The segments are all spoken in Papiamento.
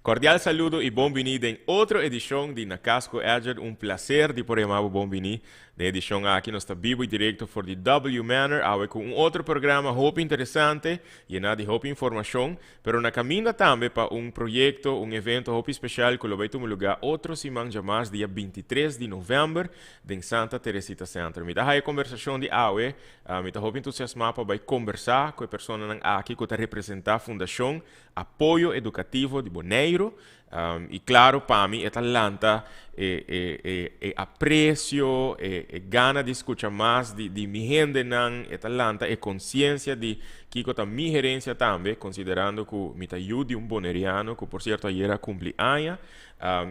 Cordial saludo y bon bini den otro edicion di Na Cas cu Edgard. Un placer di por yama bo bon bini. Den edicion aki nos ta bibo y directo for di W Manor awe cu un otro programa hopi interesante, yena di hopi informacion, pero na caminda tambe pa un proyecto, un evento hopi special cu lo bay tuma lugar otro siman djamas dia 23 di november den Santa Teresita Center. Mi ta haya conversacion di awe, mi ta hopi entusiasma pa bay conversa cu e personanan aki cu ta representa Fundacion Apoyo Edukativo di Boneiru i klaro pa mi e ta lanta e e e e apresio, e e gana di skucha mas di di mi hendenan, e ta lanta e konsiensia di kiko ta mi herensia tambe, konsiderando ku mi ta yu di un boneriano ku por sierto ayera a kumpli aña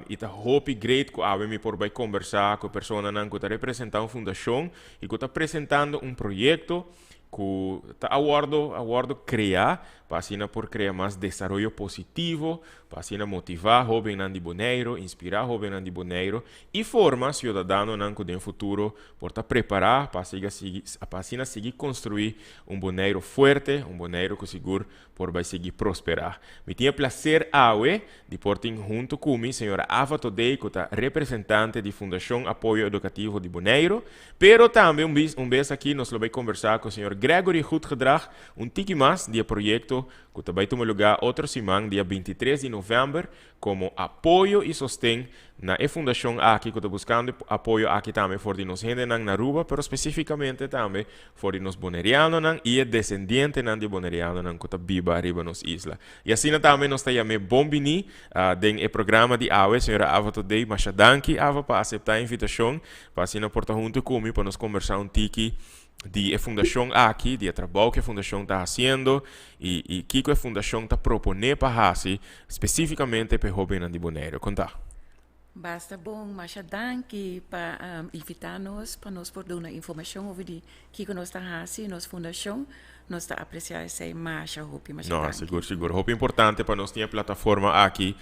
i ta hopi great ku awe mi por bai kombersá ku e personanan ku ta representá un fundashon i ku ta presentando un proyekto ku ta a wòrdu a wòrdu kreá pa asina por krea mas desaroyo positivo, pa asina motivá hóbennan di Boneiru, inspirá hóbennan di Boneiru i forma siudadanonan ku den futuro por ta prepará pa siga sigui pa asina sigui konstruí un Boneiru fuerte, un Boneiru ku sigur por bai sigui prosperá. Mi tin e plaser awe di por tin huntu ku mi señora Ava Todey ku ta representante di Fundashon Apoyo Edukativo di Boneiru, pero tambe un bis un bes aki nos lo bai kombersá ku señor Gregory Goedgedrag un tiki mas di e proyekto ku ta bai tuma lugá otro siman dia 23 di novèmber komo apoyo i sosten na e fundashon aki ku ta buskando e apoyo aki tambe for di nos hendenan na Aruba, pero spesifikamente tambe for di nos bonerianonan i e desendientenan di bonerianonan ku ta biba riba nos isla. I asina tambe nos ta yam'é bon biní den e programa di awe, señora Ava Todey. Masha danki, Ava, pa aseptá e invitashon pa asina por ta huntu ku mi pa nos kombersá un tiki di e fundashon aki, di e trabou ku e fundashon ta hasiendo i i kiko e fundashon ta proponé pa hasi spesífikamente pa e hóbennan di Boneiru. Kon ta? Basta bon, masha danki pa invitá nos pa nos por duna informashon over di kiko nos ta hasi, nos fundashon. Nos ta apresiá esei masha hopi, masha No, danki. sigur, sigur. Hopi importante pa nos tin e plataforma aki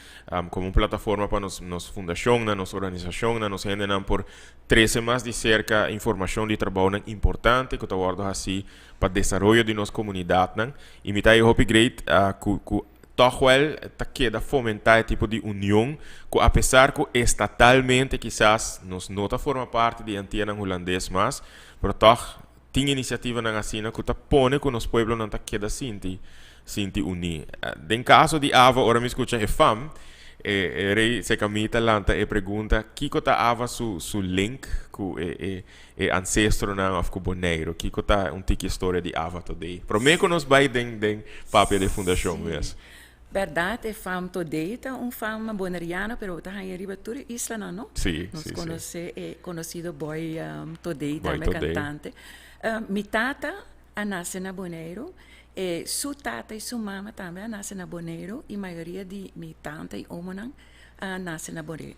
komo un plataforma pa nos nos fundashonnan, nos organisashonnan, nos hendenan por Trese mas di serka informashon di trabounan importante ku ta wòrdu hasí pa desaroyo di nos komunidatnan i mi ta e hopi great ku ku tòg wèl ta keda fomentá e tipo di union ku apesar ku estatalmente kisas nos no ta forma parti di Antianan Hulandes mas pero tòg tin inisiativanan asina ku ta pone ku nos pueblonan ta keda sinti sinti uní. Den kaso di Ava, ora mi skucha e fam, e e rei seka mi ta lanta e pregunta, kiko ta Ava su su link ku e e e ansestronan òf ku Boneiru? Kiko ta un tiki historia di Ava Todei? Promé ku nos bai den den papia di e fundashon Sí. mes. Bèrdat e fam Todei ta un fam boneriano, pero bo ta haña riba tur e islanan, no? Sí, Nos sí, sí. konosé e konosido Boy Todei Boy tambe, Todei. kantante. Mi tata a nase na Boneiru. E su tata i su mama tambe a nase na Boneiru i mayoria di mi tanta i omonan a nase na Boneiru.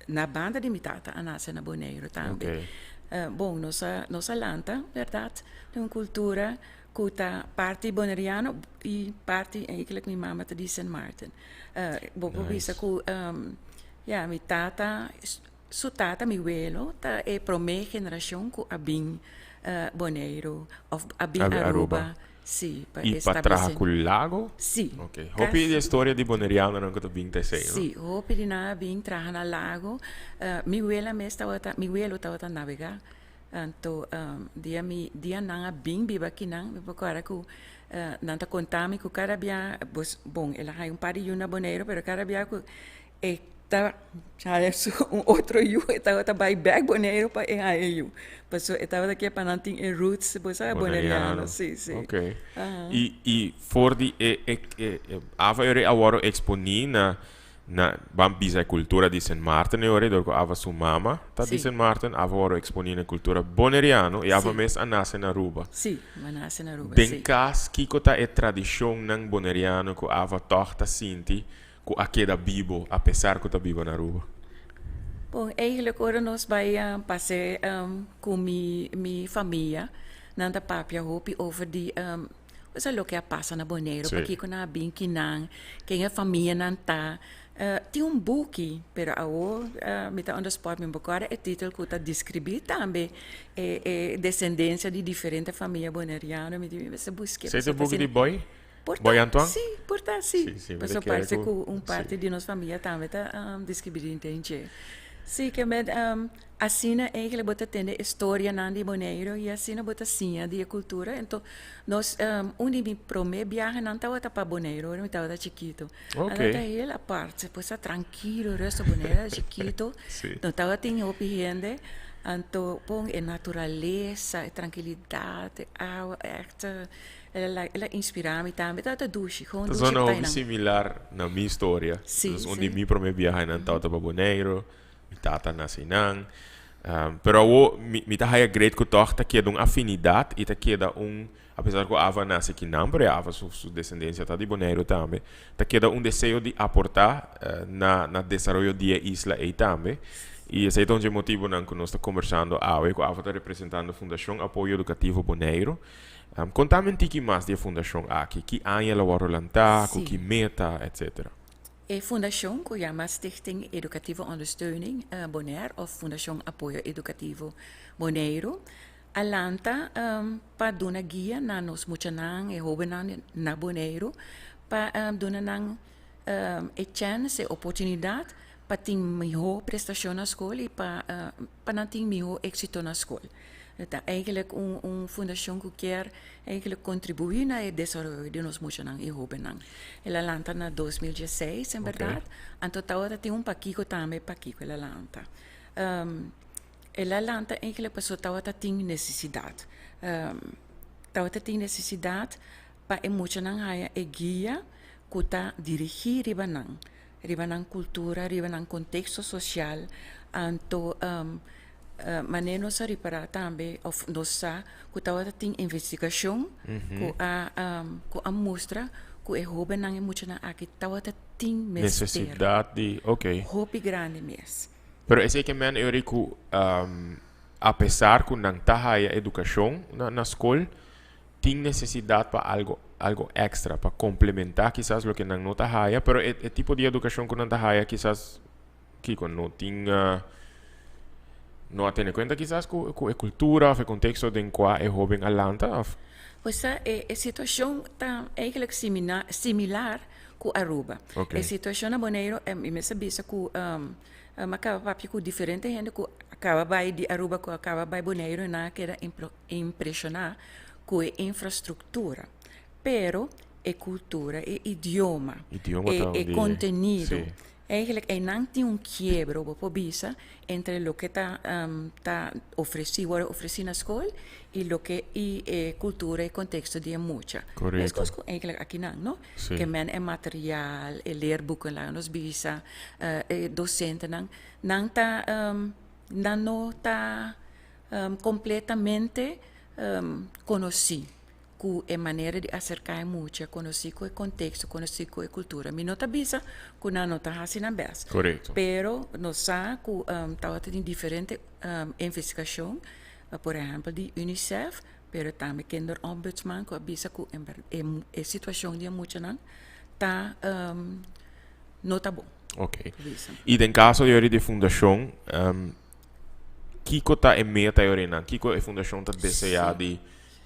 Na banda di mi tata a nase na Boneiru tambe. Okay. Bon, nos a nos a lanta, bèrdat, den un kultura ku ta parti boneriano i parti eigenlijk mi mama ta di Sint Maarten. Bo por bisa Nice. ku ya, mi tata Su tata, mi welo, ta e promé generashon ku a bin Boneiru òf a bin Aruba, si, pa I pa traha establesé. ku lago? Si. Ok. Hopi di e storia di bonerianonan ku ta bin ta esei, no? Si, hopi di nan a bin traha na lago. Mi wela mes tabata, mi welo tabata nabegá. Anto dia mi, dia nan a bin biba akinan, mi por kòrda ku nan ta konta mi ku kada bia, bon, el a haña un par di yu na Boneiru, pero kada bia ku E ta haña su un otro yu, e tabata bai bek Boneiru pa e haña e yu. Pasobra e tabata ke pa nan tin e roots, bo sa, boneriano. Si, si. Ok. I, i for di e, e, e, e Ava e ora a wòrdu eksponí na, na, ban bisa e kultura di Sint Maarten e ora, dor ku Ava su mama ta di Sint Maarten, Ava a wòrdu eksponí na e kultura boneriano i Ava mes a nase na Aruba. Si, mi a nase na Aruba, si. Den kas, kiko ta e tradishonnan boneriano ku Ava tòg ta sinti Ku a keda bibo apesar ku ta biba na Aruba? Bon, eigenlijk ora nos bai pase ku mi mi famia, nan ta papia hopi over di osea loke a pasa na Boneiru, pakiko nan a bin kinan, ken e famianan ta. Tin un buki, pero awor mi ta on the spot, mi no por kòrda e titel ku ta deskribí tambe e e desendensia di diferente famia boneriano. Mi mester busk'é. Esei ta e buki di Boy? Por Boy ta, Antoine? Si, por ta, si. Si, mi ta Paso kere parse ku ku un si. parti di nos famia tambe ta deskribí den dje. Si, ke men asina eigenlijk bo ta tende e storianan di Boneiru i asina bo ta siña di e kultura. Enton nos un di mi promé biahenan tabata pa Boneiru ora mi tabata chikitu. Ok. Anto ta heel apart, pues ta trankilo, rustig. Boneiru ta chikitu, no tabatin hopi hende. Anto pon e naturalesa, e trankilidat, e awa, ègt el a el a inspirá mi tambe. Tabata dushi, gewoon Ta dushi zona hopi painan. similar na mi historia. Sí, Dus un di sí. mi promé biahenan tabata pa Boneiru. Mi tata nace nan. Pero awo mi, mi ta haya great cu toch ta keda un afinidad y ta keda un, apesar cu Ava nace kinan, pero e Ava su, su descendencia ta di Boneiru tambe, ta keda un deseo di aporta na, na desaroyo di e isla ey tambe. Y esey ta un dje motibonan cu nos ta conversando awe, cu Ava ta representando Fundacion Apoyo Educativo Boneiru. Contame un tiki mas di e fundacion aki. Ki aña el a worde lanta, cu ki meta, etcetera. E fundashon ku yama Stichting Educatieve Ondersteuning Bonaire òf Fundashon Apoyo Edukativo Boneiru a lanta pa duna guia na nos muchanan, e hóbennan na Boneiru pa duna nan e chèns, e oportunidat pa tin mihó prestashon na skol i pa pa nan tin mihó éksito na skol. Ta eigenlijk un un fundashon ku kier eigenlijk kontribuí na e desaroyo di nos muchanan i hóbennan. El a lanta na 2016 en bèrdat, anto tabata tin un pakiko tambe pakiko el a lanta. El a lanta eigenlijk pasobra tabata tin nesesidat. Tabata tin nesesidat pa e muchanan haya e guia ku ta dirigí riba nan, riba nan kultura, riba nan konteksto sosial. Anto manera nos a ripará tambe òf nos sa ku tabata tin investigashon ku a ku a mustra ku e hóbennan e muchanan aki tabata tin mester. Nesesidat di, ok. Hopi grandi mes. Pero esei ke men Eury ku apesar ku nan ta haya edukashon na skol, tin nesesidat pa algo algo extra pa komplementá kisas loke nan no ta haya, pero e e tipo di edukashon ku nan ta haya kisas kiko no tin no a tene kuenta kisas ku ku e kultura òf e konteksto den kua e hóben a lanta òf. Pues sa e e situashon ta eigenlijk simina similar ku Aruba. Ok. E situashon na Boneiru mi mester bisa ku mi a kaba papia ku diferente hende ku a kaba bai di Aruba ku a kaba bai Boneiru i nan a keda impreshoná ku e infrastruktura, pero e kultura, e idioma, Idioma ta e un di kontenido. sí. Eigenlijk einan tin un kiebro, bo por bisa, entre loke ta ta ofresí, wòrdu ofresí na skol i loke i e kultura i konteksto di e mucha. Korekto. Meskos ku eigenlijk akinan, no? Sí. Ke men e material, e leerboeken laga nos bisa, e dosentenan, nan ta nan no ta Completamente conoci cu e manera di acerca e mucha, conoci cu e contexto, conoci cu e cultura. Mi no ta bisa cu nan no ta haci nan best. Correcto. Pero nos sa cu tabata tin diferente investigacion, por ehempel di UNICEF, pero tambe Kinderombudsman cu a bisa cu e situacion di e muchanan ta no ta bon. Ok. Y den caso di e fundacion, Kiko ta e meta e orenan? Kiko e fundashon ta deseá di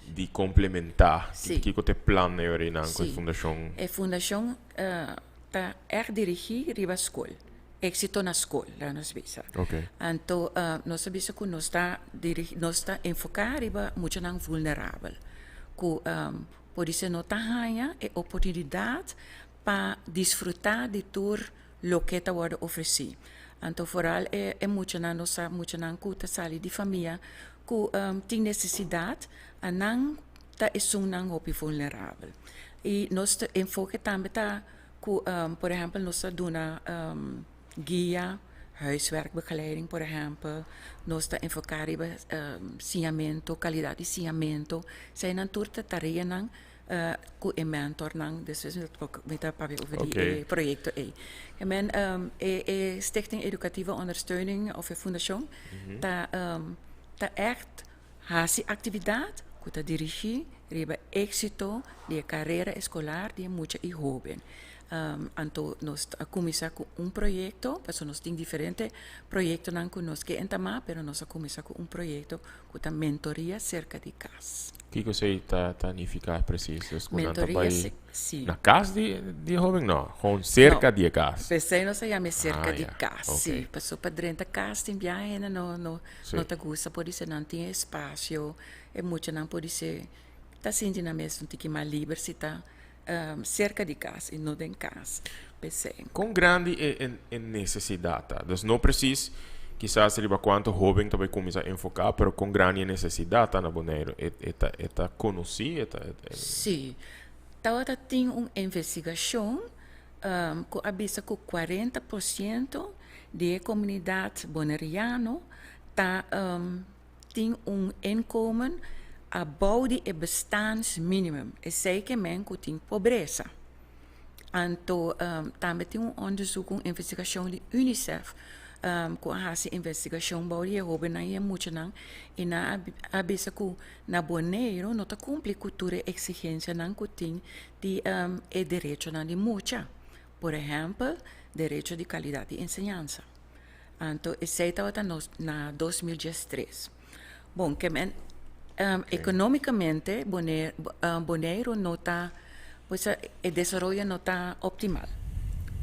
di komplementá? Sí. Kiko ta e plan e orenan ku e Sí. fundashon? E fundashon ta ègt dirigí riba skol, éksito na skol, laga nos bisa. Oké. Anto nos ta bisa ku nos ta dirigí, nos ta enfoká riba muchanan vulnerabel ku podise no ta haña e oportunidat pa disfrutá di tur loke ta wòrdu ofresí. Anto foral e e muchanan nos sa muchanan ku ta sali di famia ku tin nesesidat, a nan ta esunnan hopi vulnerabel. I nos ta enfoke tambe ta ku por ehèmpel nos ta duna guia, huiswerkbegeleiding por ehèmpel, nos ta enfoká riba siñamentu, kalidat di siñamentu, eseinan tur ta tareanan Ku e mentornan, despues mi ta mi ta papia over di e proyekto ei. E men e e Stichting Educatieve Ondersteuning of e fundashon ta ta ègt hasi aktividat ku ta dirigí riba éksito di e karera eskolar di e mucha i hóben. Anto nos a kuminsá ku un proyekto, pasobra nos tin diferente proyektonan ku nos ke entamá, pero nos a kuminsá ku un proyekto ku ta mentoria serka di kas. Kiko esey ta nifica precies? Dus cu nan ta Mentoria, bay si. na cas di hoben? No, gewoon cerca No, di e cas. P'esey nos a yama cerca di cas, si. Paso pa drenta cas tin biahe hende no ta gusta, por dice nan tin espacio, e muchanan por dice ta sinti nan mes un tiki mas liber si ta cerca di cas y no den cas, p'esey. Con grandi e necesidad ta? Dus no precies kisas riba cuanto hoben ta bay cuminsa enfoca, pero con grandi e necesidad ta na Boneiru? E ta conoci? E ta Si. Tawata tin un investigacion cu a bisa cu 40% di e comunidad boneriano ta tin un inkomen abou di e bestaansminimum. Esey ke men cu tin pobresa. Anto tambe tin un onderzoek, un investigacion di UNICEF cu a haci investigacion bou di e hobennan y e muchanan y nan a bisa cu na Boneiru no ta cumpli cu tur e exigencianan cu tin di e derechonan di mucha. Por ehempel, derecho di calidad di enseñansa. Anto esey tabata nos na 2013. Bon, ke men economicamente Boneiru no ta, pues, e desaroyo no ta optimal.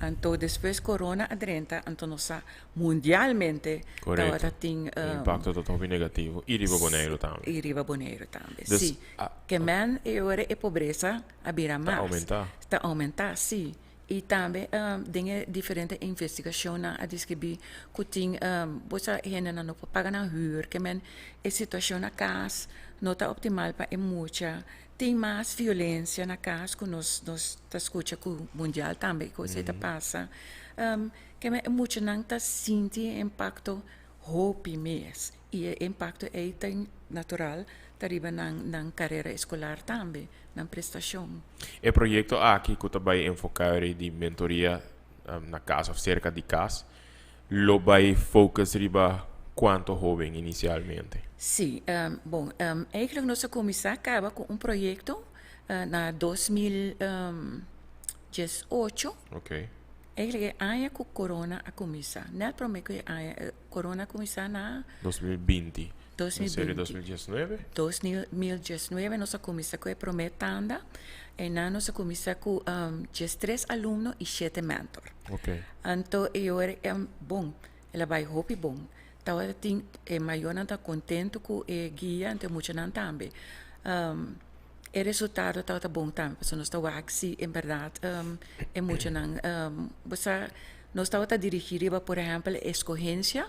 Anto despues corona a drenta, anto nos sa mundialmente tabata tin Impacto ta hopi negativo y riba Boneiru tambe. Y riba Boneiru tambe, si. Ke men e ora e pobresa a bira Ta mas. aumenta. Ta aumenta, si. Y tambe den e diferente investigacionnan a describi cu tin bo sa hendenan no por paga nan huur, ke men e situacion na cas no ta optimal pa e mucha. Tin mas violencia na cas cu nos ta scucha cu mundial tambe cu esey ta pasa. Ke men e muchanan ta sinti e impacto hopi mes y e impacto ey ta natural ta riba nan carera escolar tambe, nan prestacion. E proyecto aki cu ta bay enfoca di mentoria na cas of cerca di cas, lo bay focus riba cuanto hoben inicialmente? Si, bon, eigenlijk nos a cuminsa caba cu un proyecto na 2018. Eigenlijk e aña cu corona a cuminsa. Net prome cu e aña corona a cuminsa na 2020. 2020. 2019? 2019 nos a cuminsa cu e prome tanda. Y na nos a cuminsa cu 13 alumno y 7 mentor. Anto e ora, bon, el a bay hopi bon. Tawata tin e mayornan ta contento cu e guia, anto muchanan tambe. E resultado tawata bon tambe, pasobra nos ta wak si en berdad e muchanan, bo sa, nos tawata dirigi riba, por ehempel, escogencia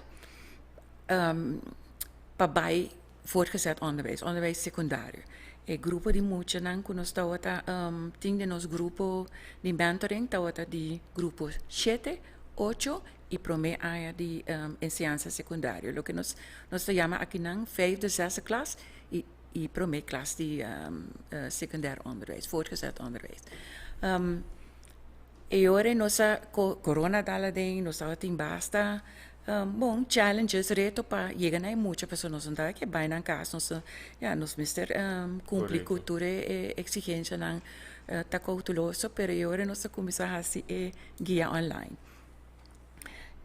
pa bay voortgezet onderwijs, onderwijs secundario. E grupo di muchanan cu nos tawata tin den nos grupo di mentoring tawata di grupo 7, 8 y prome aña di enseñansa secundario. Loke nos ta yama akinan vijfde, zesde klas y prome klas di secundair onderwijs, voortgezet onderwijs. E ora nos a corona dal aden, nos tabatin basta bon challenges, reto pa yega na e mucha, pasobra nos no tabata ke bai nan cas, nos, ya, nos mester cumpli cu tur e exigencianan, ta cauteloso, pero e ora nos a cuminsa haci e guia online.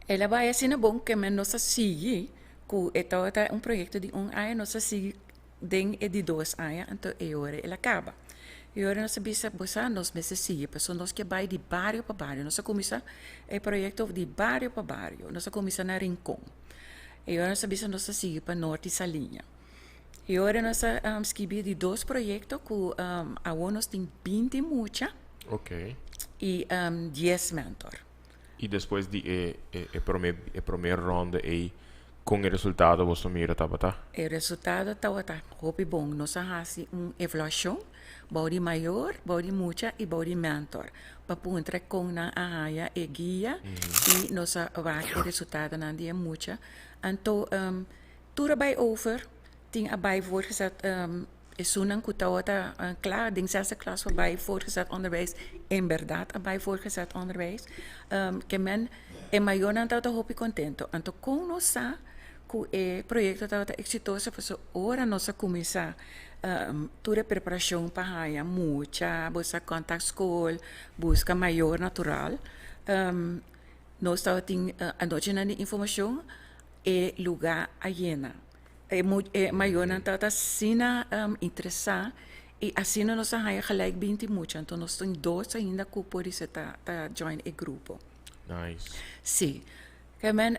El a bai asina bon ke men nos a sigui cu e tabata un proyecto di un aña, nos a sigui den e di 2 aña, anto e ora el a caba. E ora nos a bisa, bo sa, nos mester sigui, pasobra nos ke bai di bario pa bario. Nos a cuminsa e proyecto di bario pa bario. Nos a cuminsa na Rincon. E ora nos a bisa, nos a sigui pa Noord y Saliña. E ora nos a skibi di dos proyecto cu awor nos tin 20 mucha y 10 mentor. Y despues di e prome ronde ey, con e resultado bo mira tabata? E resultado tabata hopi bon. Nos a hasi un evaluacion, bou di mayor, bou di mucha y bou di mentor, pa puntra con nan a haya e guia y nos a wak e resultadonan di e mucha. Anto tur a bay over, tin a bay voortgezet esunnan cu tabata klaar den zesde klas pa bay voortgezet onderwijs, en berdad a bay voortgezet onderwijs. Ke men e mayornan tabata hopi contento. Anto con nos sa cu e proyecto tabata exitoso? Pasobra ora nos a cuminsa tur e preparacion pa haya mucha, busca contact school, busca mayor natural, nos tabatin anochinan di informacion, e lugar a yena. E mayornan tabata asina interesá i asina nos a haña gelijk 20 mucha. Anto nos tin dos ainda ku por esei ta join e grupo. Nice. Sí. Ke men,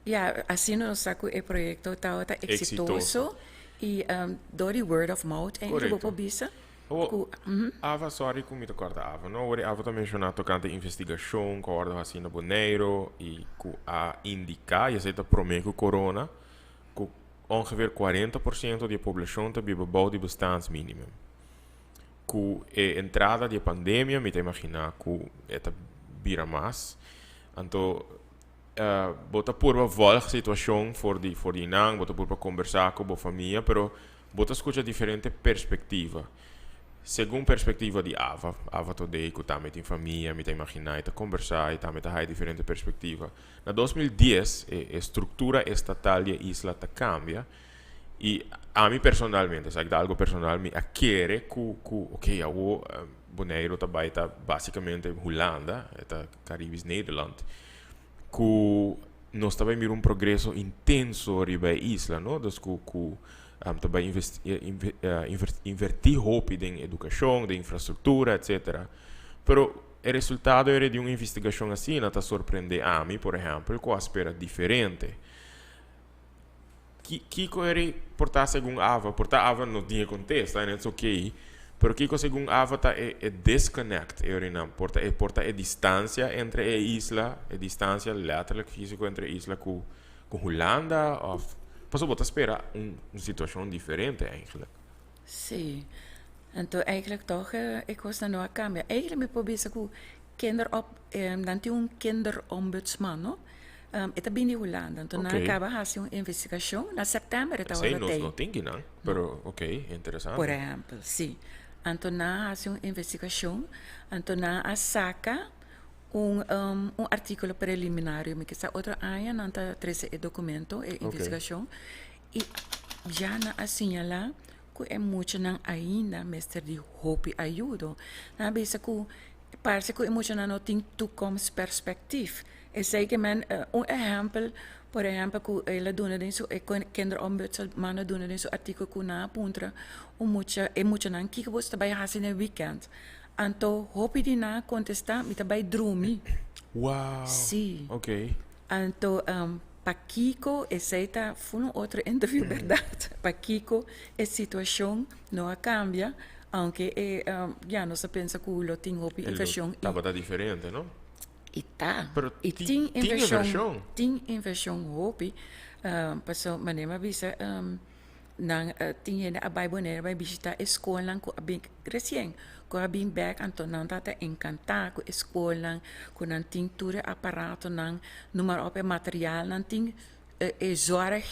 ya, asina nos sa ku e proyekto tabata eksitoso i dor di word of mouth eigenlijk bo por bisa ku. Ava, sorry ku mi ta kòrta Ava, no? Wor Ava ta menshoná tokante investigashon ku a wòrdu hasí na Boneiru i ku a indiká, i esei ta promé ku corona, ku ongeveer 40% di e poblashon ta biba bou di bestaansminimum. Ku e entrada di e pandemia mi ta imaginá ku e ta bira mas. Anto bo ta purba vòlg situashon for di for di nan, bo ta purba kombersá ku bo famia, pero bo ta skucha diferente perspektiva. Segun perspektiva di Ava, Ava Todey ku tambe tin famia, mi ta imaginá e ta kombersá i tambe ta haya diferente perspektiva. Na 2010 e struktura estatal di e isla ta kambia i ami personalmente, esaki ta algu personal, mi a kere ku ku oke awo Boneiru ta bai ta basikamente Hulanda, e ta Caribisch Nederland, ku nos ta bai mira un progreso intenso riba e isla, no? Dus ku ta bai invertí hopi den edukashon, den infrastruktura, etsetera. Pero e resultado ere di un investigashon asina ta sorprendé ami, por ehèmpel, ku a spera diferente. Kiko ere por ta segun Ava? Por ta Ava no tin e kontesta en it's okay. Pero kiko segun Ava ta e disconnect e orinan? Por ta e por ta e distancia entre e isla, e distancia letterlijk fisico entre e isla ku ku Hulanda of pasobra bo ta spera un situacion diferente eigenlijk. Sí. Anto eigenlijk toch e kosnan no a kambia. Eigenlijk mi por bisa ku kinderop nan tin un kinderombudsman no. E ta bini di Hulanda. Anto nan a kaba hasi un investigashon. Na sèptèmber e tabata Esei nos no tin kinan, pero ok, interesante. Por ehèmpel, si. Anto nan a hasi un investigashon, anto nan a saka un un artíkulo preliminario. Mi ke sa otro aña nan ta trese e dokumento, e investigashon, i ya nan a siñalá ku e muchanan ainda mester di hopi ayudo. Nan a bisa ku parse ku e muchanan no tin toekomstperspectief. Esei ke men un ehèmpel, por ehèmpel ku el a duna den su e kinderombudsman a duna den su artíkulo ku nan a puntra un mucha e muchanan kiko boso ta bai hasi den wikènt. Anto hopi di nan a kontestá mi ta bai drumi. Wow! Sí. Oké. Anto pakiko esei ta ful un otro interview bèrdat? Pakiko e situashon no a kambia aunke e ya nos a pensa ku lo tin hopi invershon i. Tabata diferente no? I ta. Pero I tin invershon. Tin invershon hopi. Pasobra manera mi a bisa nan tin hende a bai Bonaire bai bishita e skolnan ku a bin resien ku a bin bek anto nan tabata enkantá ku e skolnan ku nan tin tur e aparatonan numa op e materialnan tin e zorg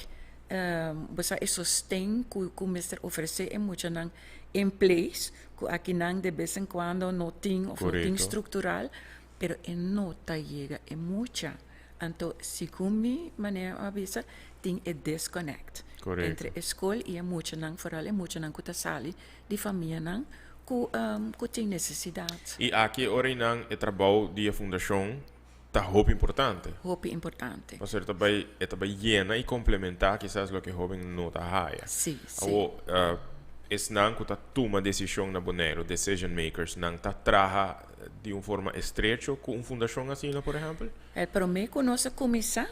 bo sa e sosten ku mester ofresé e muchanan in place ku akinan de bes en kuando no tin òf no tin struktural. Pero e no ta yega e mucha. Anto segun mi manera a bisa tin e disconnect entre e skol i e muchanan, foral e muchanan ku ta sali di famianan ku ku tin nesesidat. I aki e ora einan e trabou di e fundashon ta hopi importante. Hopi importante. Pasobra e ta bai e ta bai yena i komplementá kisas loke e hoben no ta haya. Sí, sí. Awor esnan ku ta tuma desishon na Boneiru, decision makers, nan ta traha di un forma estrecho ku un fundashon asina, por ehèmpel? El promé ku nos a kuminsá,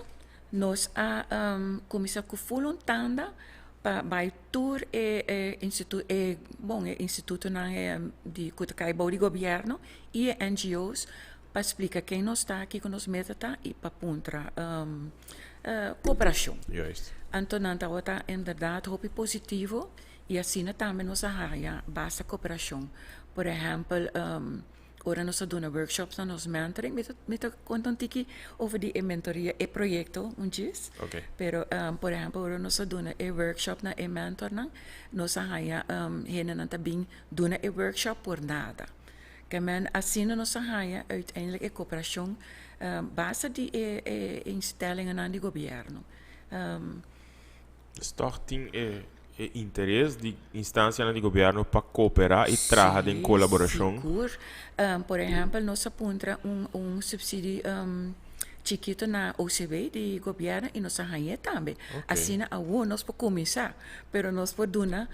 nos a kuminsá ku ful un tanda pa bai tur e e institu e bon e institutonan di ku ta kai bou di gobièrnu i e NGO's pa splika ken nos ta, kiko nos meta ta i pa puntra kooperashon. Juist. Anto nan tabata inderdat hopi positivo I asina tambe nos a haya basta cooperacion. Por ehempel, ora nos a duna workshops na nos mentoring, mi ta, mi ta conta un tiki over di e mentoria, e proyecto un djis. Oké. Pero, por ehempel, ora nos a duna e workshop na e mentornan, nos a haya hendenan ta bin duna e workshop por nada. Ke men asina nos a haya uiteindelijk e cooperacion basta di e e instellingennan di gobierno. Dus tòg tin e e interes di instansianan di gobièrnu pa kooperá i traha den kolaborashon. Sigur. Por ehèmpel nos a puntra un un supsidio chikito na OCW di gobierno y nos a hañ'e tambe. Asina awor nos por cuminsa, pero nos por duna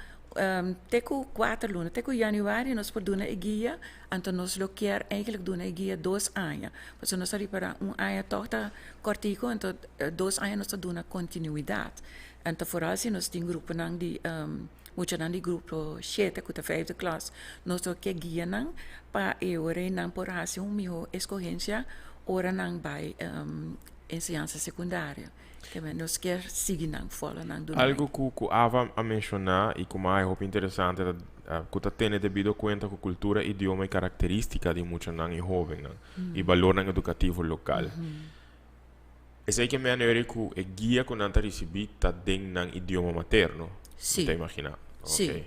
te cu 4 luna, te cu januari nos por duna e guia, anto nos lo kier eigenlijk duna e guia 2 aña. Pasobra nos a ripara un aña toch ta cortico, anto 2 aña nos ta duna continuidad. Anto vooral si nos tin gruponan di muchanan di grupo 7 cu ta vijfde klas, nos lo kier guia nan pa e ora nan por haci un miho escogencia ora nan bay enseñansa secundario. Ke men nos kier sigui nan, follow nan, duna. Algo cu Ava a menciona y cu ta hopi interesante ta cu ta tene debido cuenta cu cultura, idioma y caracteristica di muchanan y hobennan y balornan educativo local. Esey ke men cu e guia cu nan ta ricibi ta den nan idioma materno. Si. Ta imagina. Si.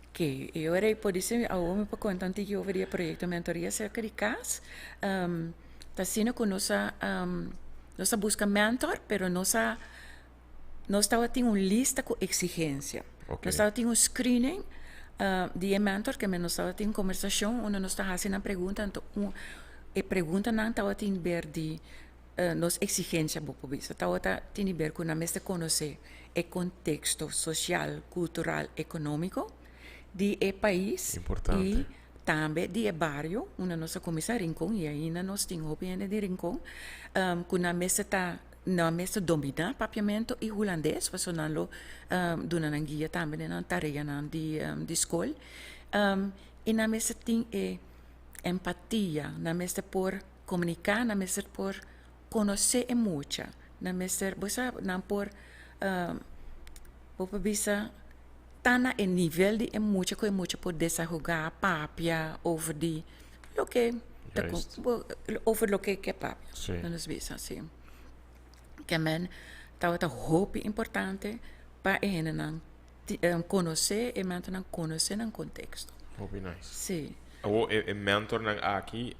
Oké, y awor por esey awor mi por conta un tiki over di e proyecto Mentoria Cerca di Cas. Ta asina cu nos a busca mentor, pero nos tabatin un lista cu exigencia. Nos tabatin un screening di e mentor ke nos tabatin conversacion unda nos ta haci nan pregunta, anto e preguntanan tabatin ber di nos exigencia, bo por bisa. Tabata tin ber cu nan mester conoce e contexto social, cultural, economico di e pais Importante. Y tambe di e bario unda nos a cuminsa, Rincon, y ainda nos tin hopi hende di Rincon, cu nan mester domina Papiamento y Hulandes, pasobra nan lo duna nan guia tambe den nan tareanan di scol. Y nan mester tin e empatia, nan mester por comunica, nan mester por conoce e mucha, nan mester, bo sa, nan por, bo por bisa, ta na e nivel di e mucha cu e mucha por desahoga, papia over di loke over loke ke papia. Nos bisa, si. Ke men tabata hopi importante pa e hendenan conoce e mentornan, conoce nan contexto. Hopi nice. Si. Awo e mentornan aki,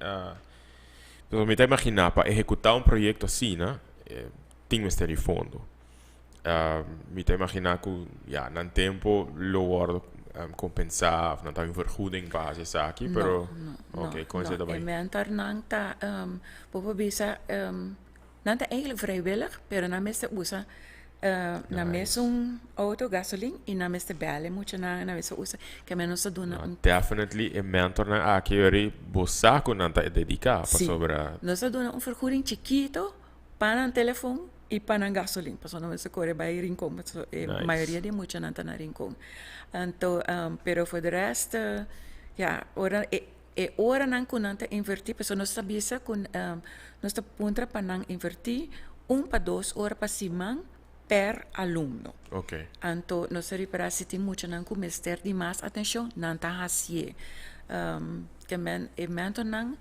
pero mi ta imagina pa ehecuta un proyecto asina, tin mester di fondo. Mi ta imagina cu ja, nan tempo lo wordo compensa of nan ta un vergoeding pa haci esaki, pero No, no, ok, con no. esey ta E bay? Mentornan ta, bo por bisa, nan ta eigenlijk vrijwillig, pero nan mester usa nan mes un auto, gasolin, y nan mester bel e muchanan, nan mester usa, ke men nos ta duna No, un definitely e mentornan aki yori bo sa cu nan ta dedica pasobra Nos ta duna un vergoeding chikito pa nan telefon y pa nan gasolin, pasobra nan mester core bay Rincon, pasobra e mayoria di muchanan ta na Rincon. Anto, pero voor de rest, ja, ora e oranan cu nan ta inverti, pasobra nos ta bisa cu nos ta puntra pa nan inverti 1 pa 2 ora pa siman per alumno. Anto nos ta ripara si tin muchanan cu mester di mas atencion, nan ta hacié. Ke men e mentornan,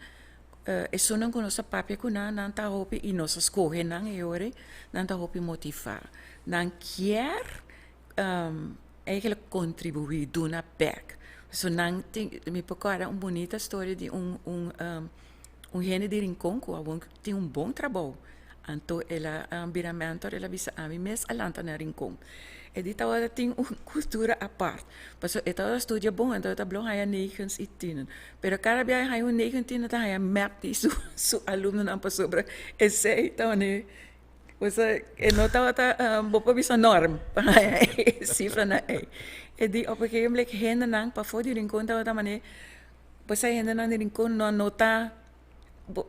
esunnan cu nos ta papia cu nan, nan ta hopi, y nos a scoge nan e ora, nan ta hopi motiva. Nan kier eigenlijk contribui, duna back. So nan tin, mi por corda un bunita storia di un hende di Rincon cu awor tin un bon trabou. Anto el a bira mentor, el a bisa: "Ami mes a lanta na Rincon." E di tabata tin un cultura apart. Pasobra e tabata studia bon, anto e ta blou haya negens y tienen. Pero cada biaha haya un negen, tien, ta haya mep di su alumnonan, pasobra esey ta wanneer, osea, e no tabata, bo por bisa, norm pa haya e cifranan ey. E di op een gegeven moment hendenan pafó di Rincon tabata manera, pues e hendenan di Rincon no ta,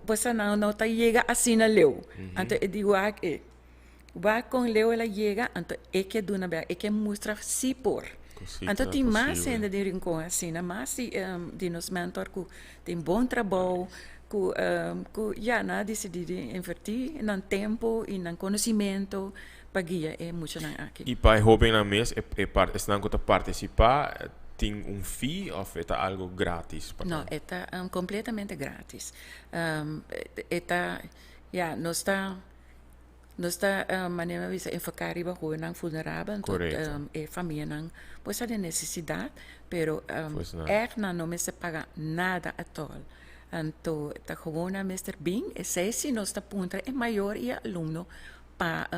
pues nan no ta yega asina leu. Anto e di: "Wak e. Wak con leu el a yega, anto e ke duna bek, e ke mustra si por." Cu Anto ta tin mas posibel. Hende di Rincon asina, mas di nos mentor cu tin bon trabou, cu ja, nan a decidi di inverti nan tempo y nan conocimento pa guia e muchanan aki. Y pa e hobennan mes, esnan cu ta participa, tin un fee of e ta algo gratis pa No, nan? e ta completamente gratis. E ta, ja, nos ta, manera mi bisa, enfoca riba hobennan vulnerabel, anto e famianan pues ta den necesidad, pero Pues nan. Echt nan no mester paga nada at all. Anto ta gewoon nan mester bin, esey si nos ta puntra e mayor y e alumno pa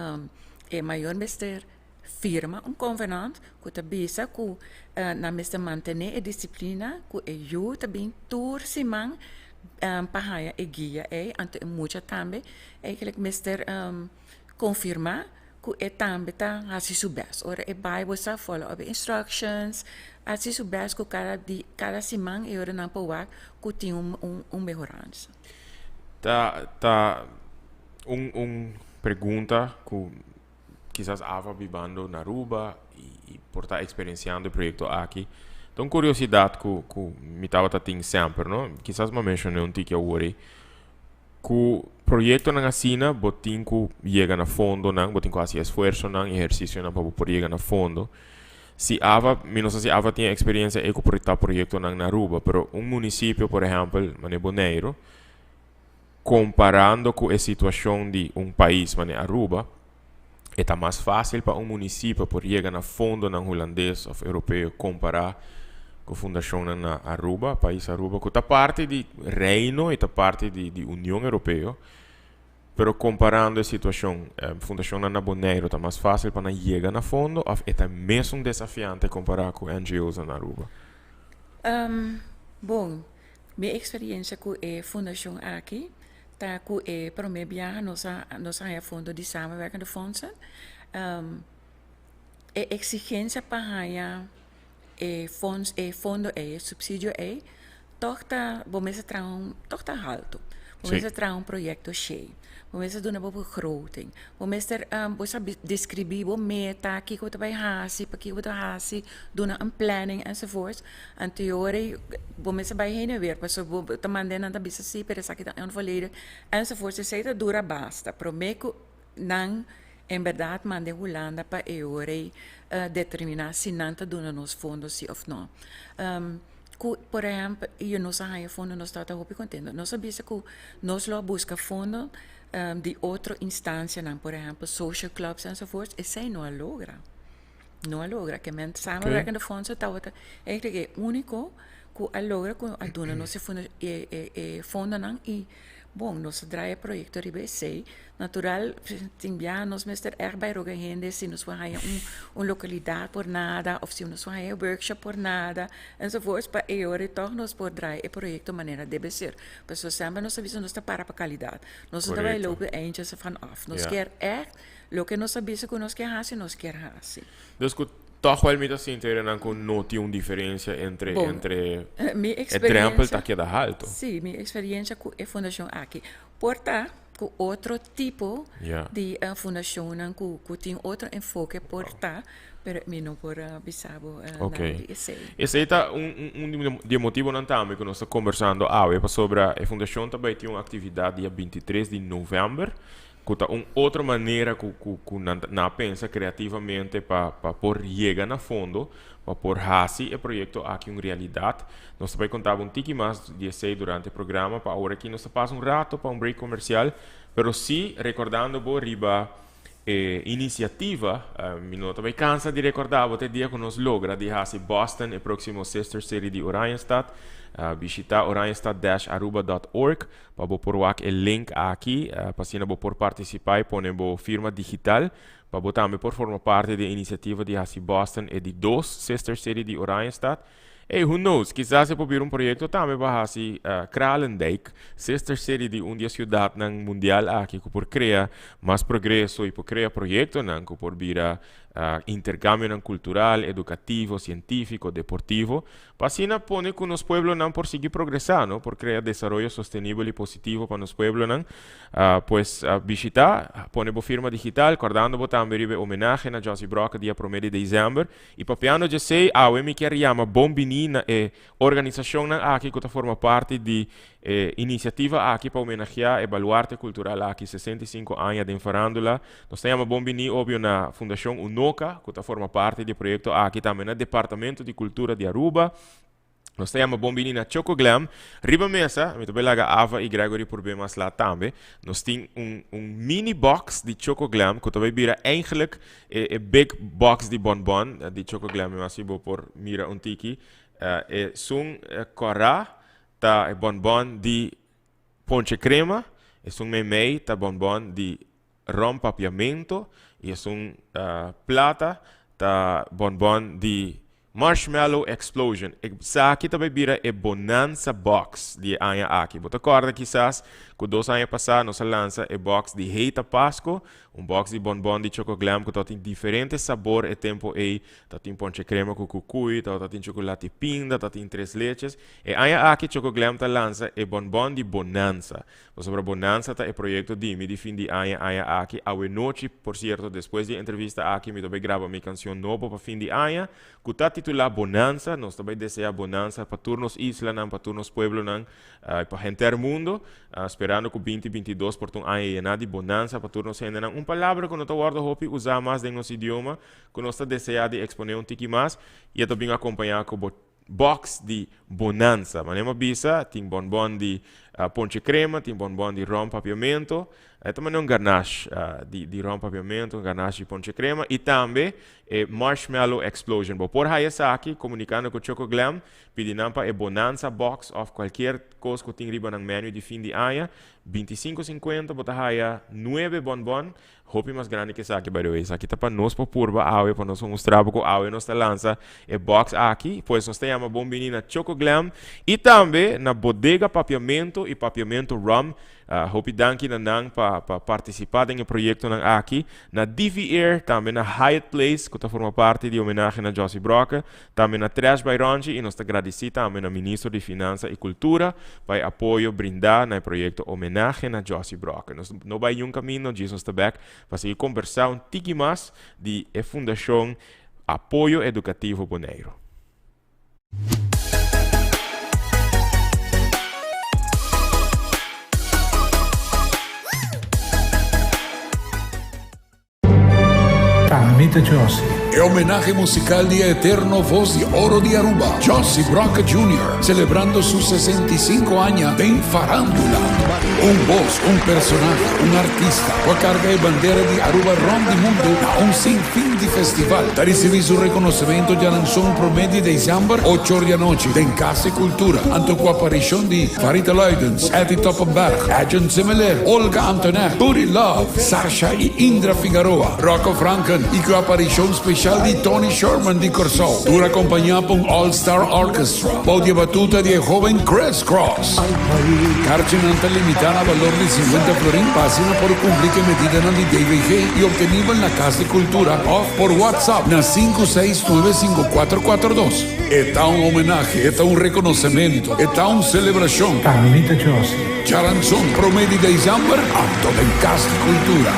e mayor mester firma un convenant cu ta bisa cu nan mester mantene e disciplina cu e yu ta bin tur siman. Pa haya e guia ei, anto e mucha tambe eigenlijk mester confirma cu e tambe ta haci su best. Ora e bai bo sa follow up e instructions, haci su best cu cada di cada siman e ora nan por wak cu tin un mehoransa. Ta un pregunta cu kisas Ava bibando na Aruba y por ta experienciando e proyecto aki. Ta un curiosidad cu mi tabata tin semper, no? Kisas mi a menciona un tiki awor ei. Cu proyectonan asina bo tin cu yega na fondonan, bo tin cu haci esfuerzonan, ehercicionan pa bo por yega na fondo. Si Ava, mi no sa si Ava tin experiencia ei cu por ta proyectonan na Aruba, pero un municipio, por ehempel, manera Boneiro, comparando cu e situacion di un pais manera Aruba, e ta mas facil pa un municipio por yega na fondonan Hulandes of Europeo compara cu fundacionnan na Aruba, pais Aruba, cu ta parti di Reino y ta parti di Union Europeo, pero comparando e situacion, fundacionnan na Boneiro ta mas facil pa nan yega na fondo of e ta mesun desafiante compara cu NGO's na Aruba? Bon, mi experiencia cu e fundacion aki ta cu e prome biaha nos a haya fondo di samenwerkende fondsen. E exigencia pa haya e fonds, e fondo ei, e subsidio ei, toch ta, bo mester traha un, toch ta halto. Bo mester traha un proyecto shei. Bo mester duna bo begroting. Bo mester, bo sa describi bo meta, kiko bo ta bai hasi, pakiko bo ta hasi, duna un planning enzovoorts. Anto e ora ei bo mester bai heen en weer, pasobra bo ta manda nan ta bisa si, pero esaki ta onvolledig enzovoorts. Esei ta dura basta. Prome ku nan en berdad manda e Hulanda pa e ora ei determina si nan ta duna nos fondo si of no. Ku por ehempel y nos a haña fondo nos tabata hopi kontento. Nos a bisa ku nos lo a buska fondo di otro instancianan, por ehempel social clubs enzovoorts, esei no a logra. No a logra. Ke men samenwerkende fondsen tabata eigenlijk e úniko ku a logra ku a duna nos e fondo e fondonan i bon nos a draai e proyekto riba esei. Natural tin bia nos mester ègt bai roga hende si nos por haña un lokalidat por nada òf si nos por haña e workshop por nada enzovoorts pa e ora tòg nos por draai e proyekto manera debe ser. Pasobra semper nos ta bisa nos ta para pa kalidat. Nos no ta bai loop de eindjes ervan af. Nos kier ègt loke nos a bisa ku nos kier hasi, nos kier hasi. Dus ku tòg wèl mi ta sinti nan ku no tin un diferensia entre Bon, entre mi e drèmpel ta experiencia keda haltu. Sí, mi experiencia ku e fundashon aki por ta ku otro tipo di fundashonnan ku tin otro enfoke por ta, pero mi no por bisa bo nada di esei. Esei ta un di e motibonan tambe ku nos ta kombersando awe pasobra e fundashon ta bai tin un aktividat dia 23 di novèmber ku ta un otro manera ku nan a pensa kreativamente pa por yega na fondo, pa por hasi e proyekto aki un realidat. Nos ta bai konta bo un tiki mas di esei durante e programa. Pa awor aki nos ta pasa un rato pa un break komersial, pero si rekordando bo riba e inisiativa, mi no ta bai kansa di rekordá bo te dia ku nos logra di hasi Boston e próksimo sister city di Oranjestad. Bishita oranjestad-aruba.org pa bo por wak e link aki pa asina bo por partisipá i pone bo firma digital pa bo tambe por forma parti di e inisiativa di hasi Boston e di dos sister city di Oranjestad. Ey, who knows, kisas e por bira un proyekto tambe pa hasi Kralendijk sister city di un di e siudatnan mundial aki ku por krea mas progreso i por krea proyektonan ku por bira interkambionan kultural, edukativo, sientífiko, deportivo. Pa asina pone ku nos pueblonan por sigui progresá, no? Por krea desaroyo sostenibel i positivo pa nos pueblonan. Pues bishitá, pone bo firma digital, kòrdando bo tambe riba e homenahe na Jossy Brokke dia promé di desèmber. I papiando djesei, awe mi kier yama bon biní na e organisashonnan aki ku ta forma parti di e inisiativa aki pa homenageá e baluarte kultural aki 65 aña den farándula. Nos ta yama bon biní obio na Fundashon Unoca ku ta forma parti di e proyekto aki, tambe na Departamento di Kultura di Aruba. Nos ta yama bon biní na Choco Glam. Riba mesa, mi ta bai laga Ava i Gregory por bin mas lat tambe, nos tin un mini box di Choco Glam ku ta bai bira eigenlijk e big box di bonbon di Choco Glam. Mi mas si bo por mira un tiki. Esun kòrá ta e bonbon di ponche crema, esun meimei ta bonbon di rom papiamento y esun plata ta bonbon di Marshmallow Explosion. Esaki ta bay bira e Bonanza Box di e aña aki. Bo ta corda kisas cu dos aña pasa nos a lansa e box di Heita Pasco, un box di bonbon di Choco Glam cu tabatin diferente sabor e tempo ey. Tabatin ponche crema cu cucuy, tabatin chocolate pinda, tabatin tres leches. E aña aki Choco Glam ta lansa e bonbon di Bonanza. Pasobra Bonanza ta e proyecto di mi di fin di aña aña aki. Awenochi, por cierto, despues di e entrevista aki mi ta bay graba mi cancion nobo pa fin di aña, cu ta titula Bonanza. Nos ta bay desea bonanza pa tur nos islanan, pa tur nos pueblonan, y pa henter mundo, sperando cu binti 22 por ta un aña yena di bonanza pa tur nos hendenan. Un palabra cu no ta wordo hopi usa mas den nos idioma, cu nos ta desea di expone un tiki mas, y e ta bin acompaña cu bo Box di bonanza. Manera mi a bisa, tin bonbon di ponche crema, tin bonbon di rom papiamento. E ta manera un ganache di rom papiamento, un ganache di ponche crema y tambe e marshmallow explosion. Bo por haya esaki comunicando cu Choco Glam, pidi nan pa e bonanza box of cualkier cos cu tin riba nan menu di fin di aña. 25 cincuenta bo ta haya nuebe bonbon. Hopi mas grandi ke esaki by the way. Esaki ta pa nos por purba awe, pa nos por mustra bo ku awe nos ta lansa e box aki. Pues nos ta yama bon bini na Choco Glam i tambe na Bodega Papiamento i Papiamento Rum. Hopi danki na nan pa pa partisipa den e proyektonan aki. Na DV Air, tambe na Hyatt Place ku ta forma parti di homenahe na Jossy Brokke. Tambe na Trash by Ronchi i nos ta gradisí tambe na Ministro di Finansa i Kultura pa e apoyo brindá na e proyekto Homenahe na Jossy Brokke. Nos no bai niun kaminda, djis nos ta bèk pa sigui kombersá un tiki mas di e Fundashon Apoyo Edukativo Boneiru. Ami ta Jossy. E homenahe musical di e eterno voz di oro di Aruba, Jossy Brokke Junior, celebrando su 65 aña den farandula. Un voz, un personahe, un artista cu a carga e bandera di Aruba rond di mundo na un sin fin di festival, ta ricibi su reconocimento djaranson prome di december, ocho or di anochi, den Cas di Cultura, anto cu aparicion di Farita Luidens, Etty Toppenberg, Edjean Semeleer, Olga Antonet, Buddy Love, Sasha i Indra Figaroa, Rocco Franken i ku aparishon speshal di Tony Sherman di Kòrsou, tur akompañá pa un All Star Orchestra bou di e batuta di e hóben Chris Cross. Karchinan ta limitá na balor di 50 florin pa asina por kumpli ku e medidanan di DVG i optenibel na Kas di Kultura òf por WhatsApp na 5695442. E ta un homenahe, e ta un rekonosementu, e ta un selebrashon. Carmelita Josie. Djaranson prome di december anto den Cas di Cultura.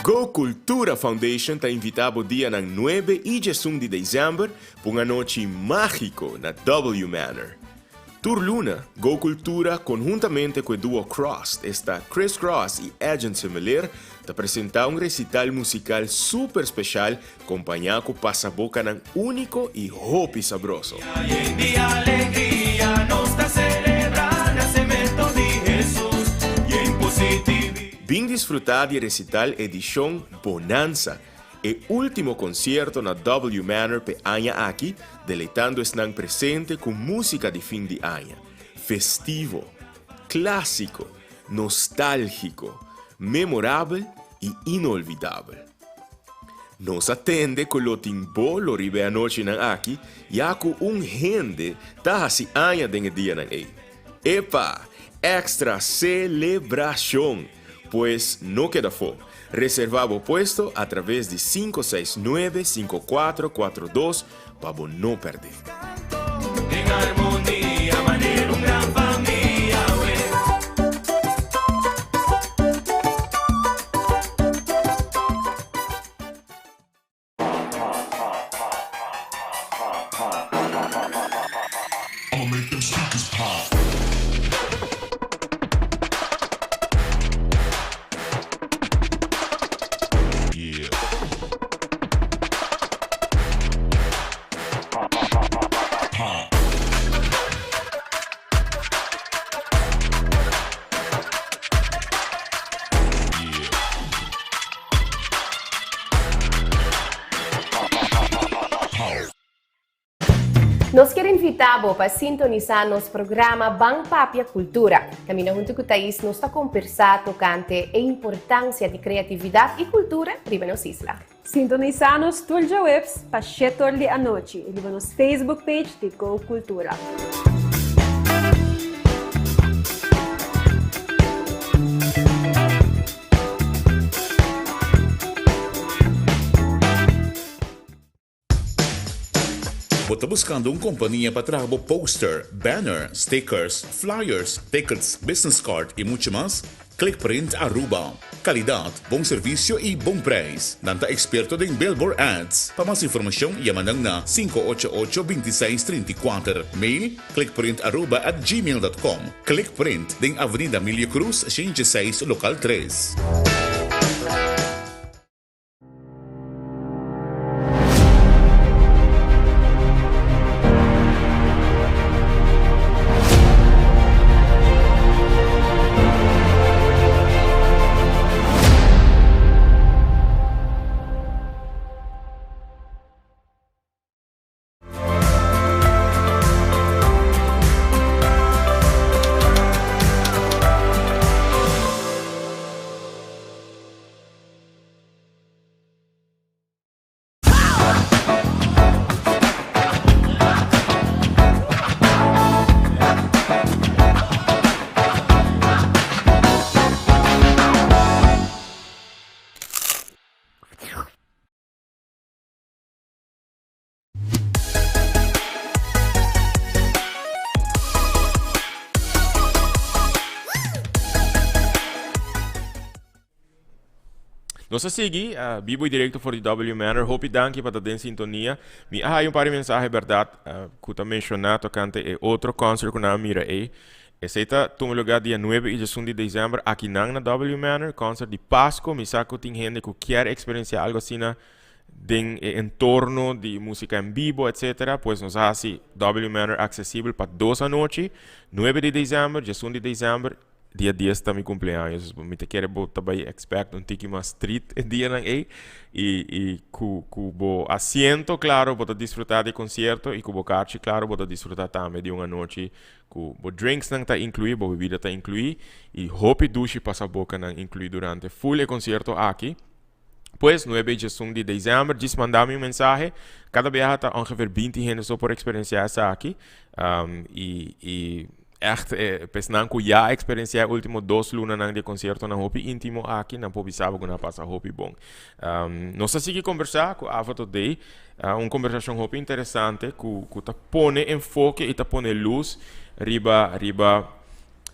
Go Cultura Foundation ta invita bo dianan nuebe y diesun di december pa un anochi magico na W Manor. Tur luna, Go Cultura konhuntamente ku e duo Crossed, esta Chris Cross i Edjean Semeleer, ta presentá un resital musikal super speshal kompañá ku pasabokanan úniko i hopi sabroso. Bin disfrutá di e resital edishon Bonanza! E último konsierto na W Manor p'e aña aki, deleitando esnan presente ku músika di fin di aña, festivo, klásiko, nostálgiko, memorabel i inolvidabel. Nos a tende ku lo tin bolo riba e anochinan aki ya ku un hende ta hasi aña den e dianan ei. Epa! Èkstra selebrashon! Pues no keda afó. Reservá bo puesto a traves di 569 5442 pa bo no pèrdè. Nos kier invita bo pa sintonisa nos programa Ban Papia Cultura. Caminda hunto cu Thais nos ta compersa tocante e importancia di creatividad y cultura riba nos isla. Sintonisa nos tur djaweps pa shetor di anochi riba nos Facebook page di Go Cultura. Bo ta buscando un compania pa traha bo poster, banner, stickers, flyers, tickets, business card y mucho mas? Clickprint Aruba. Calidad, bon servicio y bon prijs. Nan ta experto den billboard ads. Pa mas informacion yama nan na 588 26 34. Mail clickprintaruba@gmail.com. Clickprint den Avenida Emilio Cruz 106 local 3. Nos a sigui uh, bibo y directo for di W Manor. Hopi danki pa ta den sintonia. Mi a haya un par di mensahe berdad uh, ku ta menciona tocante e otro concert ku nan a mira ei. Esei ta tuma lugar dia 9 y 11 di december aki nan na W Manor, concert di Pasco. Mi sa ku tin hende ku kier experiencia algo asina den e entorno di música en vivo, etc. Pues nos a hasi W Manor accesibel pa dos anochi, 9 di december, 11 di december. Dia 10 ta mi cumpleaños, dus mi ta kere bo ta bay expect un tiki mas street e dianan ey. Y, y cu, cu bo asiento, claro, bo ta disfruta di concierto y cu bo karchi, claro, bo ta disfruta tambe di un anochi cu bo drinksnan ta inclui, bo bebida ta inclui y hopi dushi pasabocanan inclui durante full e concierto aki. Pues, nuebe y diesun di december, djis manda mi un mensahe. Cada biaha ta ongeveer 20 hende so por experiencia esaki. Um, y, y echt, eh, pesnan cu ya experiencia e ultimo dos lunanan di e conciertonan hopi intimo aki, nan por bisa bo cu nan a pasa hopi bon. Um, nos ta sigui conversa cu Ava Today, uh, un conversacion hopi interesante cu, cu ta pone enfoke y ta pone luz riba, riba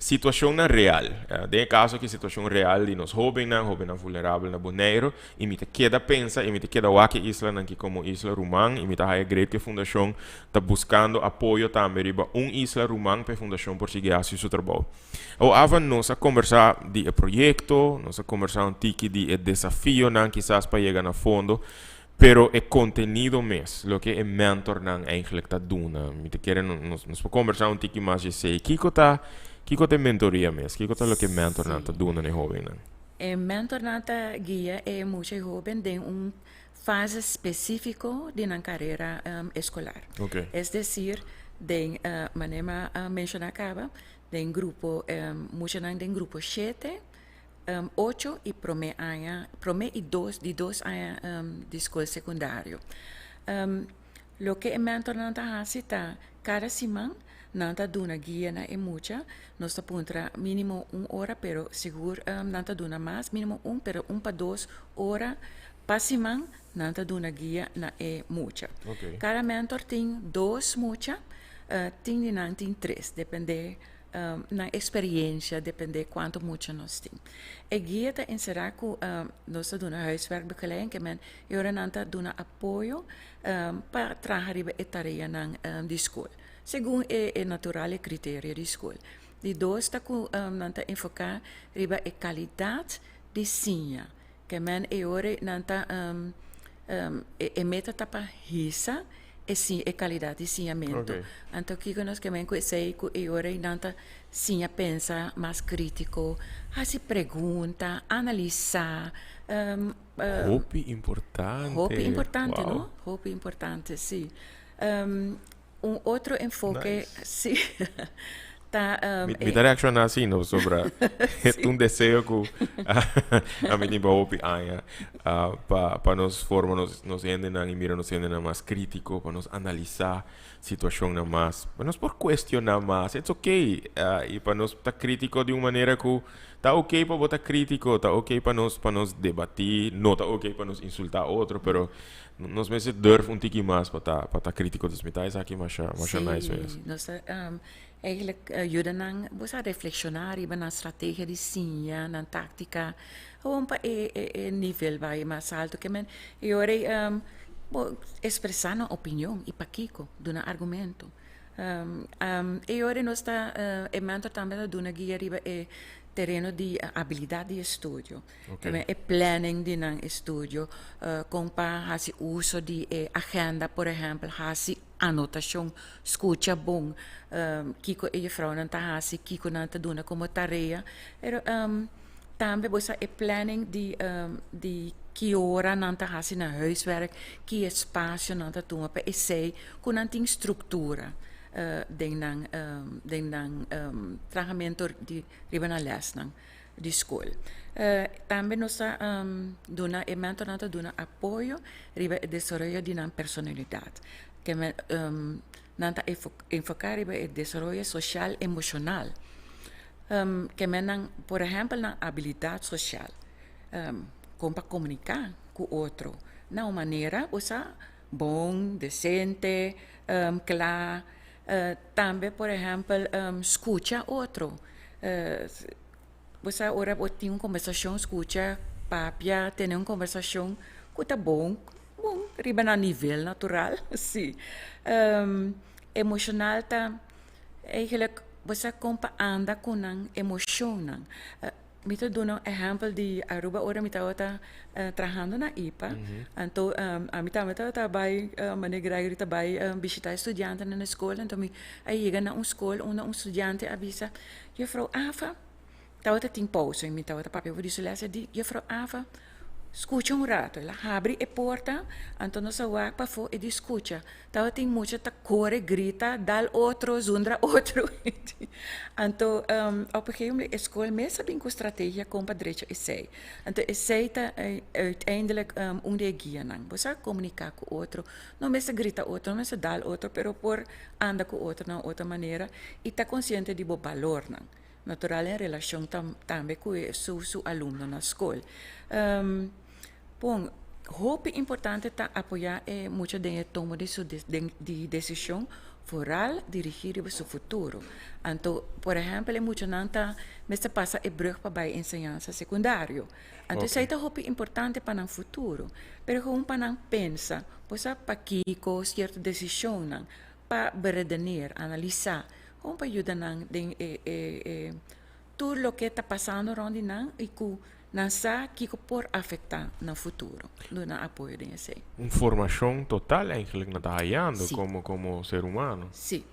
Situacionnan real. Den e caso aki situacion real di nos hobennan, hobennan vulnerabel na Boneiru, y mi ta keda pensa y mi ta keda wak e islanan aki como isla ruman y mi ta haya great cu e fundacion ta buscando apoyo tambe riba un isla ruman pa e fundacion por sigui haci su trabou. Awor Ava nos a combersa di e proyecto, nos a combersa un tiki di e desafionan kisas pa yega na fondo, Pero e contenido mes, loke e mentornan eigenlijk ta duna, mi ta kere nos nos por combersa un tiki mas djesei. Kiko ta, kiko ta e mentoria mes? Kiko ta loke e mentornan ta duna na e hobennan? E mentornan ta guia e mucha y hoben den un fase specifico di nan carera escolar. Es decir, den manera mi a menciona caba, den grupo, muchanan den grupo shete, Ocho y prome aña, prome y dos, di dos aña di skol sekundario. Loke e mentornan ta hasi ta kada siman nan ta duna guia na e mucha, nos ta puntra minimo un ora pero sigur nan ta duna mas, minimo un pero un pa dos ora pa siman nan ta duna guia na e mucha. Kada mentor tin dos mucha, tin di nan tin tres, depende. Nan experiencia depende cuanto mucha nos tin. E guia ta encera cu nos ta duna huiswerkbegeleiding ke men e ora nan ta duna apoyo pa traha riba e tareanan di school segun e natural e criterio di school. Di dos ta cu nan ta enfoca riba e calidad di siña ke men e ora nan ta e meta ta pa hisa e si e calidad di siñamento. Anto kico nos ke men cu esey cu e ora nan ta siña pensa mas critico, haci pregunta, analisa. Hopi importante. Hopi importante, no? Hopi importante, si. Un otro enfoke, si, ta Mi ta reacciona asina, no, sobra un deseo cu ami tin pa hopi aña pa nos forma nos hendenan y mira nos hendenan mas critico, pa nos analisa situacionnan mas, pa nos por cuestiona mas. It's okay y pa nos ta critico di un manera cu ta okay pa bo ta critico, ta okay pa nos debati, no ta okay pa nos insulta otro, pero nos mester durf un tiki mas pa ta critico. Dus mi ta esaki masha masha nice mes. Si, nos ta eigenlijk yuda nan bo sa reflexiona riba nan strategia di siña, nan tactica, gewoon pa e nivel bay mas alto ke men y ora bo expresa nan opinion y pakico, duna argumento. Y ora nos ta e mentor tambe ta duna guia riba e tereno di habilidad di estudio. E planning di nan estudio, con pa haci uso di e agenda, por ehempel, haci anotacion, scucha bon, kico e juffrouwnan ta haci, kico nan ta duna como tarea. Pero tambe bo sa e planning di ki ora nan ta haci nan huiswerk, ki espacio nan ta tuma pa esey, cu nan tin structura den nan trahamento di riba nan lesnan di school. Tambe nos ta duna e mentornan ta duna apoyo riba e desaroyo di nan personalidad. Ke men nan ta enfoca riba e desaroyo social emocional. Ke men nan, por ehempel, nan habilidad social. Con pa comunica cu otro na un manera, osea, bon, decente, cla. Tambe, por ehempel, scucha otro. Bo sa ora bo tin un conversacion, scucha, papia, tene un conversacion cu ta bon, bon riba nan nivel natural, si. Emocional ta eigenlijk bo sa con pa anda cu nan emocionnan. Mi ta duna un ehempel di Aruba ora mi tabata trahando na IPA. Anto ami tambe tabata bay, Meneer Gregory ta bay bishita e studiantenan na school. Anto mi a yega na un school unda un studiante a bisa: "Juffrouw Ava," tabata tin pausa y mi tabata papia over di su les, e di: "Juffrouw Ava, scucha un rato." El a habri e porta, anto nos a wak pafó, e di: "Scucha." Tabatin mucha ta core, grita, dal otro, zundra otro. Anto op een gegeven moment e school mes a bin cu strategia con pa drecha esey. Anto esey ta uiteindelijk un di e guianan. Bo sa comunica cu otro, no mester grita otro, no mester dal otro, pero por anda cu otro na un otro manera y ta consciente di bo balornan. Natural en relacion tambe cu su alumno na school. Bon, hopi importante ta apoya e mucha den e tomo di su di decision, vooral dirigi riba su futuro. Anto, por ehempel, e muchanan ta mester pasa e brug pa bay enseñansa secundario. Anto esey ta hopi importante pa nan futuro. Pero gewoon pa nan pensa, bo sa pakico cierto decisionnan, pa beredeneer, analisa, gewoon pa yuda nan den e tur loke ta pasando rond di nan y cu nan sa kico por afecta nan futuro. Duna apoyo den esey. Un formacion total eigenlijk nan ta hayando como ser humano. Si.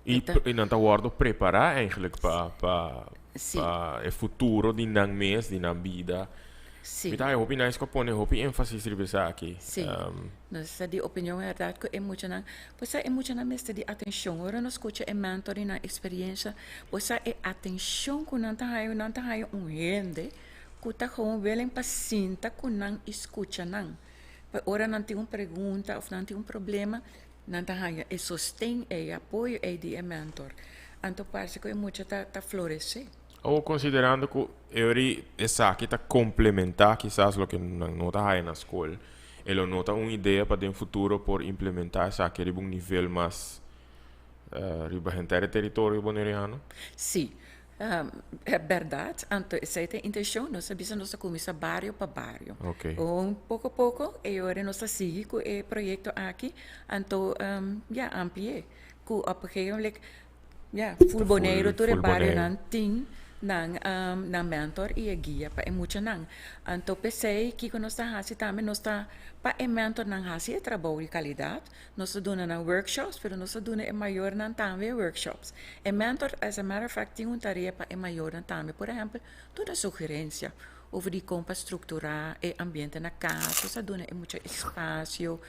Y nan ta wordo prepara eigenlijk pa pa e futuro di nan mes, di nan bida. Mi ta hopi nice cu pone hopi enfasis riba esaki. Si. Nos ta di opinion verdad cu e muchanan, pues e muchanan mester di atencion. Ora nos scucha e mentor y nan experiencia, pues e atencion cu nan ta haya, nan ta haya un hende cu ta gewoon willing pa sinta cu nan y scucha nan. Pa ora nan tin un pregunta of nan tin un problema, nan ta haya e sosten e apoyo ey di e mentor. Anto parce cu e mucha ta florece. O considerando cu eri esaki ta complementa kisas loke nan no ta haya na school, e lo no ta un idea pa den futuro por implementa esaki riba un nivel mas riba henter e territorio boneriano? Si, e berdad. Anto esey ta e intencion. Nos a bisa nos ta cuminsa bario pa bario. Un poco poco e ora nos ta sigui cu e proyecto aki, anto ya amplie cu op een gegeven moment ya full Boneiro, tur e barionan tin nan mentor y e guia pa e muchanan. Anto p'esey kico nos ta haci tambe, nos ta pa e mentornan haci e trabou di calidad, nos ta duna nan workshops, pero nos ta duna e mayornan tambe workshops. E mentor, as a matter of fact, tin un tarea pa e mayornan tambe. Por ehempel, duna sugerencia. over di kon pa strukturá e ambiente na kas, nos a duna e mucha espasio,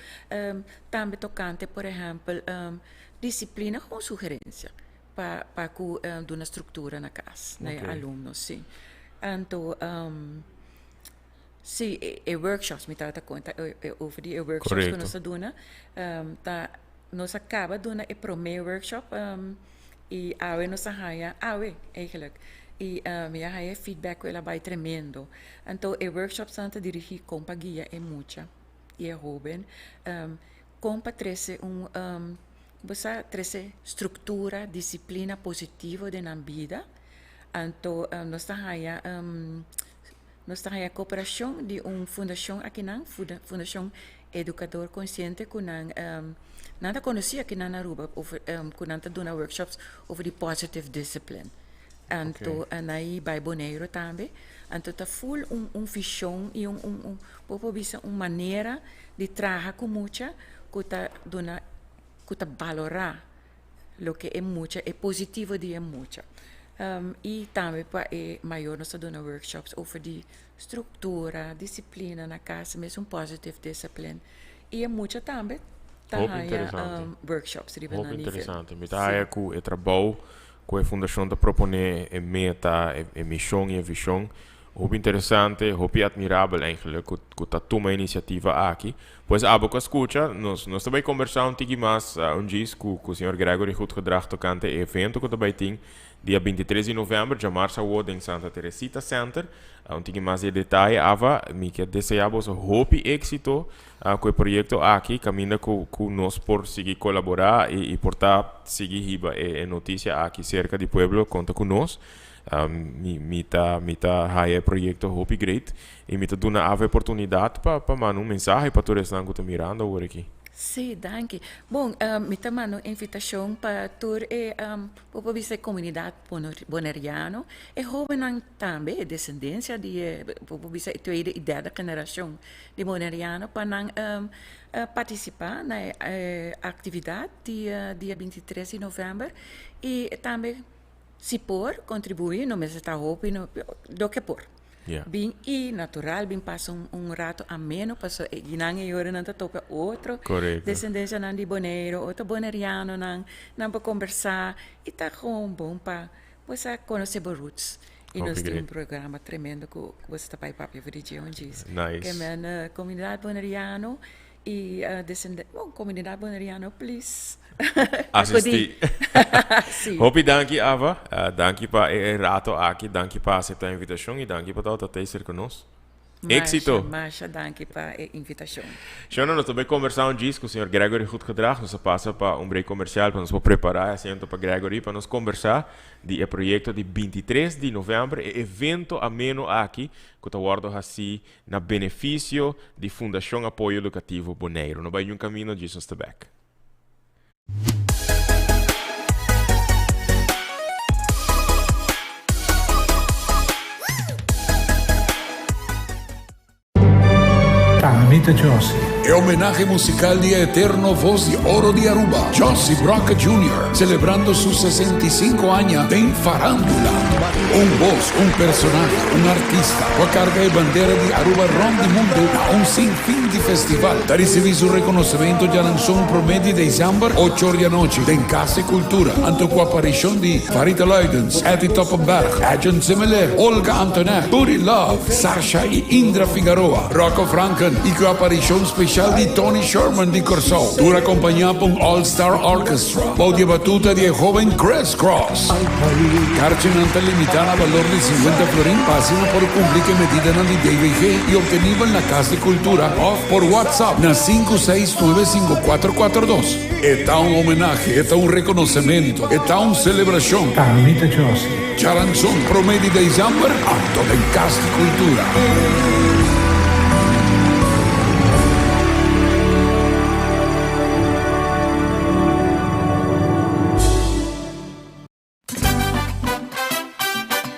tambe tokante por ehèmpel disiplina kon sugerensia pa pa ku duna struktura na kas na e alumno si. Anto si e workshops mi tabata konta over di e workshops ku nos a duna ta nos a kaba duna e promé workshop i awe nos a haña awe eigenlijk i mi a haña e feedback ku el a bai tremendo. Anto e workshopsnan ta dirigí kon pa guia e mucha i e hóben kon pa trese un bo sa trese struktura, disiplina positivo den nan bida. Anto nos ta haña nos ta haña koperashon di un fundashon akinan, Fundashon Edukador Konsiente ku nan nan ta konosí akinan na Aruba over ku nan ta duna workshops over di positive discipline. Anto nan a bai Boneiru tambe. Anto ta ful un un vishon i un un bo por bisa un manera di traha ku mucha ku ta duna ku ta balorá loke e mucha, e positivo di e mucha. I tambe pa e mayor nos ta duna workshops over di struktura, disiplina na kas, mesun positive discipline. I e mucha tambe ta haña workshops riba nan nivel. Hopi interesante. Mi ta haya ku e trabou ku e fundashon ta proponé, e meta, e mishon i e vishon, Hopi interesante, hopi admirabel eigenlijk cu cu ta tuma e iniciativa aki. Pues abo cu a scucha, nos nos ta bay combersa un tiki mas un djis cu cu señor Gregory Goedgedrag tocante e evento cu ta bay tin dia 23 di november, djamarsa awo den Santa Teresita Center. Un tiki mas di e detaye, Ava, mi ke desea boso hopi exito cu e proyecto aki, caminda cu cu nos por sigui colabora y y por ta sigui hiba e e noticia aki cerca di pueblo, conta cu nos. Mi mi ta mi ta haya e proyecto hopi great y mi ta duna Ava e oportunidad pa pa manda un mensahe pa tur esnan cu ta mirando awor aki. Sí, danki. Bon, mi ta manda un invitacion pa tur e, bo por bisa e comunidad boneriano, e hobennan tambe, e descendencia di e, bo por bisa e tweede y derde generacion di boneriano pa nan participa na e actividad di dia 23 di november y tambe Si por contribui no mester ta hopi no loke por. Yeah. Bin y natural bin pasa un un rato ameno paso e nan e yora nan ta topa otro Correcto. descendencianan di Boneiro, otro Bonerianonan, nan por conversa y ta gewoon bon pa bo sa conoce bo roots. Y Hopi nos tin un great. programa tremendo cu cu boso ta bay papia for di dje un djis. Nice. Ke men comunidad Boneriano Y descende bon comunidad boneriano please Asisti. Sí. Hopi danki Ava. Danki pa e rato aki, danki pa acepta e invitacion y danki pa tabata tey cerca nos. Exito! Masha, masha danki pa e invitacion. Shona, nos ta bay conversa un djis cu señor Gregory Goedgedrag. Nos a pasa pa un break comercial pa nos por prepara e asiento pa Gregory pa nos conversa di e proyecto di 23 di november, e evento ameno aki cu ta wordo haci Na benefisio di Fundashon Apoyo Edukativo Boneiru. No bai niun kamino, djis nos ta bek. Ami ta Jossy. E homenahe musical di e eterno voz di oro di Aruba, Jossy Brokke Junior, celebrando su 65 aña den farandula. Un voz, un personahe, un artista cu a carga e bandera di Aruba rond di mundo na un sin fin di festival, ta ricibi su reconocemento djaranson prome di december, ocho or di anochi, den Cas di Cultura, anto cu aparicion di Farita Luidens, Etty Toppenberg, Edjean Semeleer, Olga Antonet, Turi Love, Sasha y Indra Figaroa, Rocco Franken y cu aparicion special di Tony Sherman di Corsou, tur acompaña pa un All Star Orchestra bou di e batuta di e hoben Chris Cross. Karchinan ta limitá na balor di 50 florin pa asina por kumpli ku e medidanan di DVG i optenibel na Kas di Kultura òf por WhatsApp na 5695442. E ta un homenahe, e ta un rekonosementu, e ta un selebrashon. Ami ta Josie. Djaranson promé di desèmber anto den Kas di Kultura.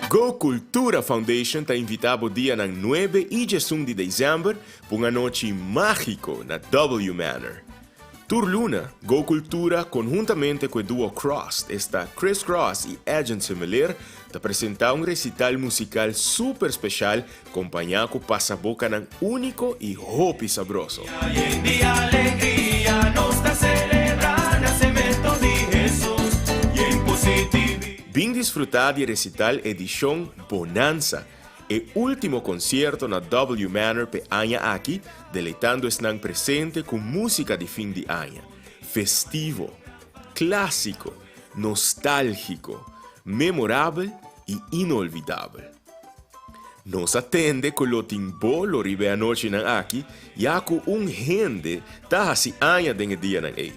Go Cultura Foundation ta invita bo dianan nuebe y diesun di december pa un anochi magico na W Manor. Tur luna, Go Cultura conhuntamente cu e duo Crossed, esta Chris Cross y Edjean Semeleer, ta presentá un resital musikal super speshal kompañá ku pasabokanan úniko i hopi sabroso. Bin disfrutá di e resital edishon Bonanza, e último konsierto na W Manor p'e aña aki, deleitando esnan presente ku músika di fin di aña, festivo, klásiko, nostálgiko, memorabel i inolvidabel. Nos a tende ku lo tin bolo riba e anochinan aki ya ku un hende ta hasi aña den e dianan ei.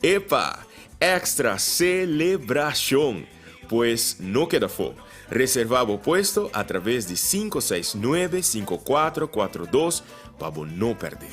Epa! Èkstra selebrashon! Pues no keda afó. Reservá bo puesto atraves di 569 5442 pa bo no pèrdè.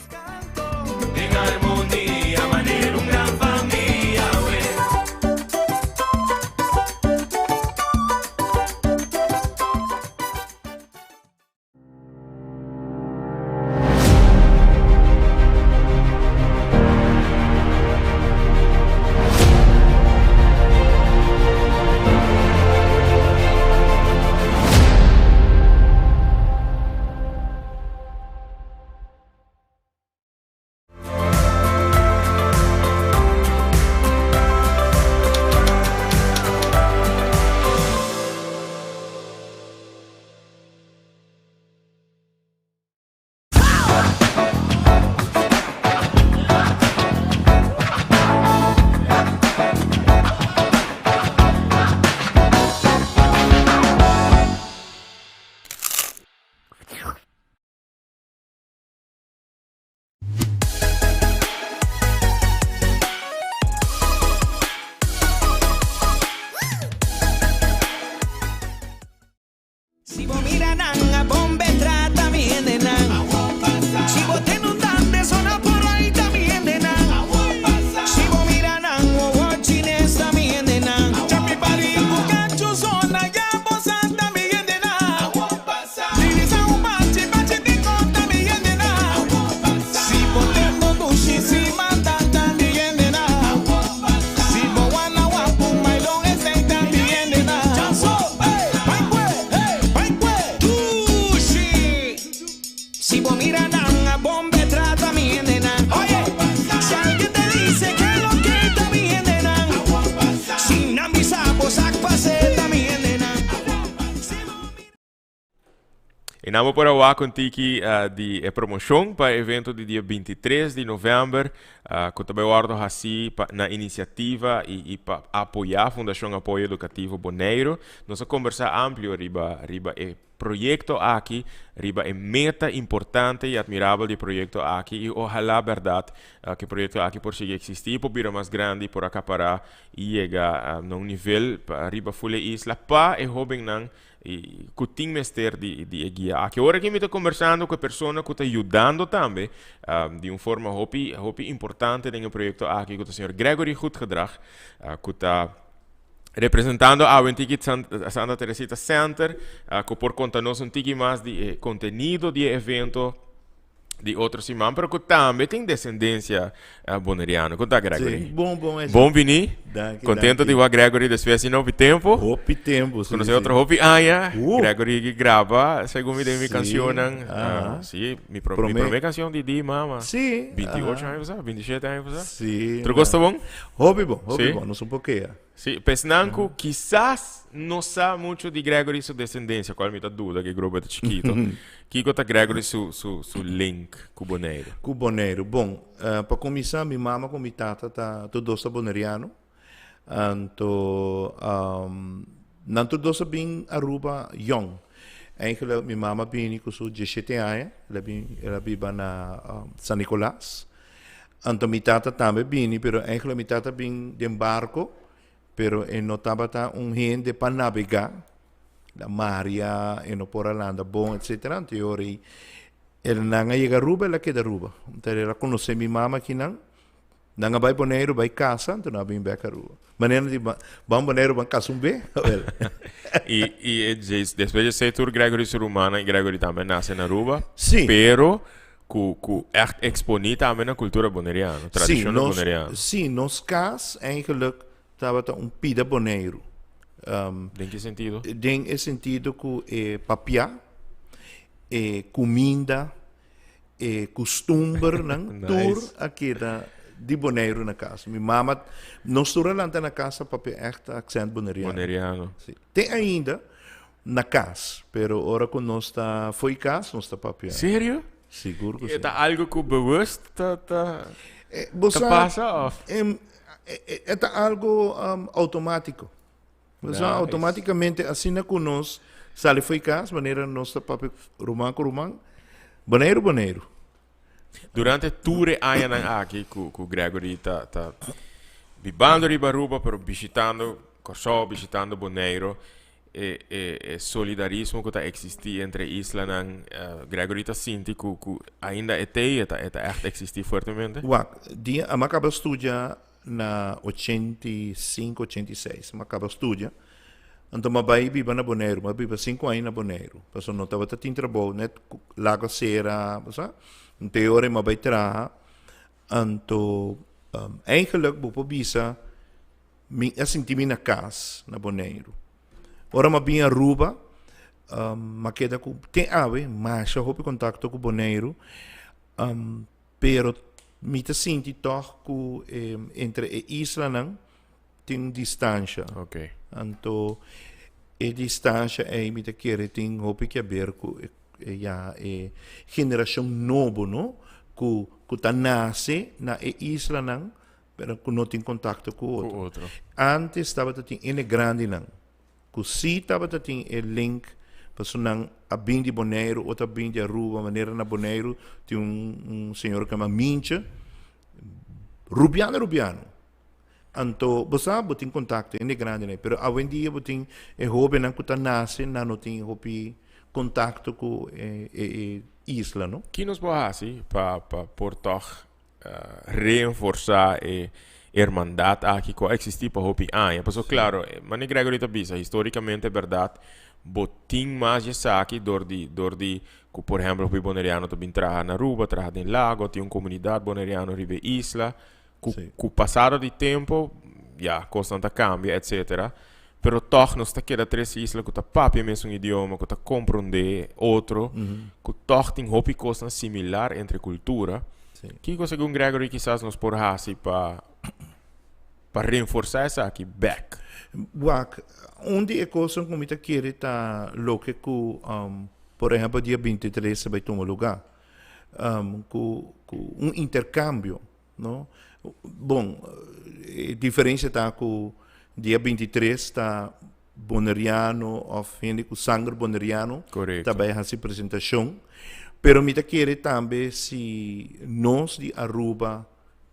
Si bo mira nan a bon betra ta mi hendenan Si bo tende un dande sona por ai ta mi hendenan Si bo mira nan wowo chines ta mi hendenan Chapi pari ku kachu sona ya bo sa ta mi hendenan Lili sa un bachi bachi di kon ta mi hendenan Si bo tende un dushi si manda ta mi hendenan Si bo wana wapu mailon esei ta mi hendenan Si bo mira nan a bon betra ta mi hendenan Oye, si alguien te dice ke lo ke ta mi hendenan Si nan bisa bo sak pase ta mi hendenan E nan bo por a wak un tiki di e promocion pa e evento di dia 23 di november cu ta bay wordo haci pa na iniciativa y y pa apoya Fundacion Apoyo Educativo Boneiro. Nos a combersa amplio riba riba e proyecto aki, riba e meta importante y admirabel di e proyecto aki y ohala berdad cu e proyecto aki por sigui existi y por bira mas grandi y por acapara y yega na un nivel pa riba ful e isla pa e hobennan I ku tin mester di di e guia aki. Ora ki mi ta kombersando ku e persona ku ta yudando tambe di un forma hopi hopi importante den e proyekto aki ku ta señor Gregory Goedgedrag ku ta representando awe un tiki Santa Teresita Center ku por konta nos un tiki mas di e kontenido di e evento di otro siman, pero ku tambe tin desendensia boneriano. Kon ta, Gregory? Sí, bon, bon. Esa. Bon bini. Danki, Contento danki. di wak Gregory despues di hopi tempo. Hopi tempo, sí, Conoce sí. otro hopi aña. Gregory ki graba segun mi den mi Sí, cancionnan. aha. Ah, sí, mi pro, mi Prome. prome canción di di mama. Sí, 28 aha. aña pasá, 27 aña pasá. Sí, Tur cos ta na. bon? Hopi bon, hopi Sí. bon. Nos un pokea. Sí, pesnan ku kisas no sa mucho di Gregory su descendencia, cual mi ta duda ku e grupo ta chikito. Kiko ta Gregory su, su, su link ku Boneiru? Ku Boneiru. Bon, pa kuminsá mi mama ku mi tata ta tur dos ta boneriano. Anto nan tur dos a bin Aruba yòn. Eigenlijk mi mama a bini ku su diesshete aña, el a bin, el a biba na San Nicolas. Anto mi tata tambe bini, pero eigenlijk mi tata bin den barco, pero e no tabata un hende pa nabega, la maria, e no por a landa bon, etcetera. Anto e ora ei, el nan a yega Aruba, el a keda Aruba. Anto el a conoce mi mama akinan, nan a bai Boneiru, bai casa, anto nan a bin bek Aruba. Manera di ban Boneiru, ban casa un be, awel. Y, y e despues di esei tur Gregory su rumannan y Gregory tambe a nace na Aruba. Sí. Pero Ku ku ègt eksponí tambe na kultura boneriano, Sí, tradishonnan nos, boneriano. sí, nos kas eigenlijk tabata un pida Boneiru. Den ki sentido? Den e sentido ku e papia, e kuminda, e kustumbernan tur a keda di Boneiru na kas. Mi mama, nos tur a lanta na kas a papia ègt aksènt boneriano. Boneriano. Si. Te ainda na kas, pero ora ku nos ta fo'i kas nos ta papia. Serio? Sigur ku si. E ta algu ku bewust ta ta Bo ta sa, pasa òf? E ta algu outomátiko. Bo sa, outomátikamente asina ku nos sali fo'i kas, manera nos ta papia ruman ku ruman, Boneiru, Boneiru. Durante tur e añanan aki ku ku Gregory ta ta bibando riba Aruba pero bishitando Kòrsou, bishitando Boneiru, e e e solidarismo ku ta eksistí entre e islanan, Gregory ta sinti ku ku ainda e t'ei, e ta e ta ègt eksistí fuertemente? Wak, dia a kaba studia na 85, 86, m'a kaba studia. Anto m'a bai biba na Boneiru, m'a biba sinku aña na Boneiru. Pasobra no tabata tin trabou, net Lago a sera, bo sa. Anto e ora ei m'a bai traha. Anto, eigenlijk bo por bisa mi a sinti mi na kas na Boneiru. Ora m'a bin Aruba, m'a keda ku, te awe, masha hopi kontakto ku Boneiru. Pero mi ta sinti tòg ku entre e islanan tin un distansha. Okay. Anto e distansha ei mi ta kere tin hopi ke aber ku e ya e generashon nobo no ku ku ta nase na e islanan pero ku no tin kontakto ku otro. Ku otro. Antes tabata tin ene grandinan Ku si tabata tin e link pasobra nan a bin di Boneiru otro a bin di Aruba manera na Boneiru tin un un señor ku yama Mintje rubiano rubiano anto bo sa bo tin kontakto hende grandi nan pero awendia bo tin e hobennan ku ta nase nan no tin hopi kontakto ku e e isla no. Ki nos por hasi pa pa por tòg reenforsá e hermandad aki ku a eksistí pa hopi aña. Pasobra klaro, manera Gregory ta bisa, histórikamente bèrdat bo tin mas esaki dor di dor di ku por ehèmpel hopi boneriano ta bin traha na Aruba, traha den Lago, tin un komunidat boneriano riba e isla ku ku pasado di tempu ya kosnan ta kambia etsetera. Pero tòg nos ta keda tres isla ku ta papia mesun idioma, ku ta komprondé otro, ku tòg tin hopi kosnan similar entre kultura. Kiko segun Gregory kisas nos por hasi pa pa renforsá esaki bèk? Wak, un di e kosnan ku mi ta kere ta loke ku, por ehèmpel dia 23 ta bai tuma lugá, ku ku un interkambio. No? Bon, e diferencia ta cu dia 23 ta Boneriano of hende cu sanger Boneriano ta bay haci presentacion. Pero mi ta kere tambe si nos di Aruba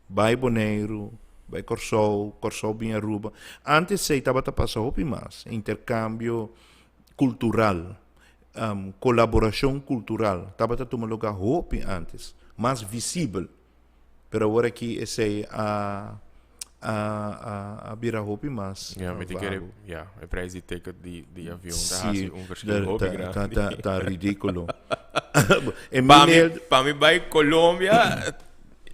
bay Boneiru, bay Corsou, Corsou bin Aruba. Antes esey tabata pasa hopi mas, intercambio cultural, colaboracion cultural tabata tuma lugar hopi antes, mas visibel. Pero awor aki esey a a a bira hopi mas Ja, mi ta kere, vago. ja, e prijs di ticket di di avion ta hasi Sí, un verschil hopi ta ta grandi. ta ta ridículo. E Pa mi, meneer pa mi bai Colombia,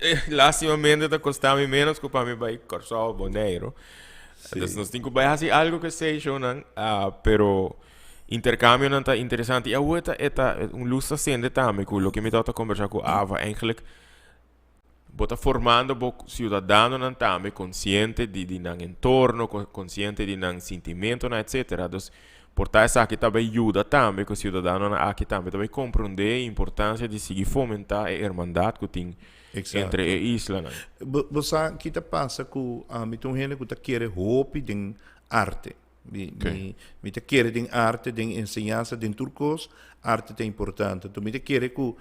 eh, lastimamente ta kosta mi menos ku pa mi bai Kòrsou, Boneiru. Dus Sí. nos tin ku bai hasi algo ku esei shownan, ah, pero intercambionan ta interesante. I awor ta e ta un lus ta sende tambe ku loke mi tabata kombersá ku Ava, eigenlijk Bo ta formando bo ciudadanonan tambe consciente di di nan entorno, consciente di nan sintimentonan, etcetera. Dus por ta esaki ta bay yuda tambe cu ciudadanonan aki tambe ta bay compronde e importancia di sigui fomenta e hermandad cu tin entre e islanan. Bo bo sa ki ta pasa cu ami ta un hende cu ta kere hopi den arte. Mi mi mi ta kere den arte, den enseñansa, den tur cos, arte ta importante. Enton mi ta kere cu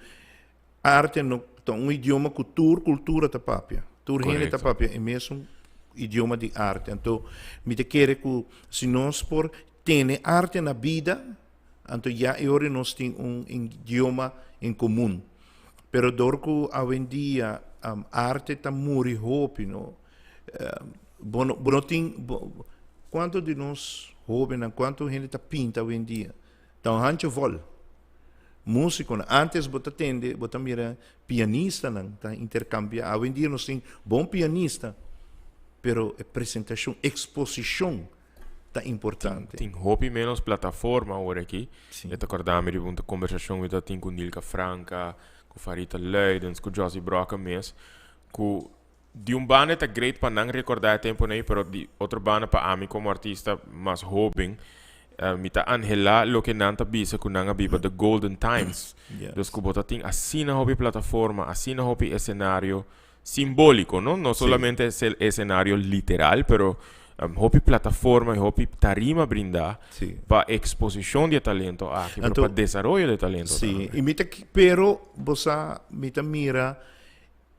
Arte no ta un idioma ku tur kultura ta papia. Tur hende ta papia e mesun idioma di arte. Anto mi ta kere ku si nos por tene arte na bida, anto ya e ora nos tin un idioma en komun. Pero dor ku awendia arte ta muri hopi no, bo no bo no tin kuantu di nos hobennan, kuantu hende ta pinta awendia? Ta un hancho vol. Musiconan. Antes bo ta tende, bo ta mira pianistanan ta intercambia. Awendia nos tin bon pianista, pero e presentacion, exposicion Ta importante. Tin hopi menos plataforma awor aki. Mi ta corda mi riba un conversacion mi tatin cu Nilka Franca, cu Farita Luidens, cu Josie Brokke mes, cu di un banda e ta great pa nan recorda e temponan ey, pero di otro banda pa ami como artista mas hoben, mi ta anhela loke nan ta bisa cu nan a biba the golden times. Dus cu bo ta tin asina hopi plataforma, asina hopi escenario simbólico, no? No solamente escenario literal, pero hopi plataforma y hopi tarima brindá pa exposicion di e talento aki, pero pa desaroyo di e talento tambe. Sí, y mi ta, pero bo sa, mi ta mira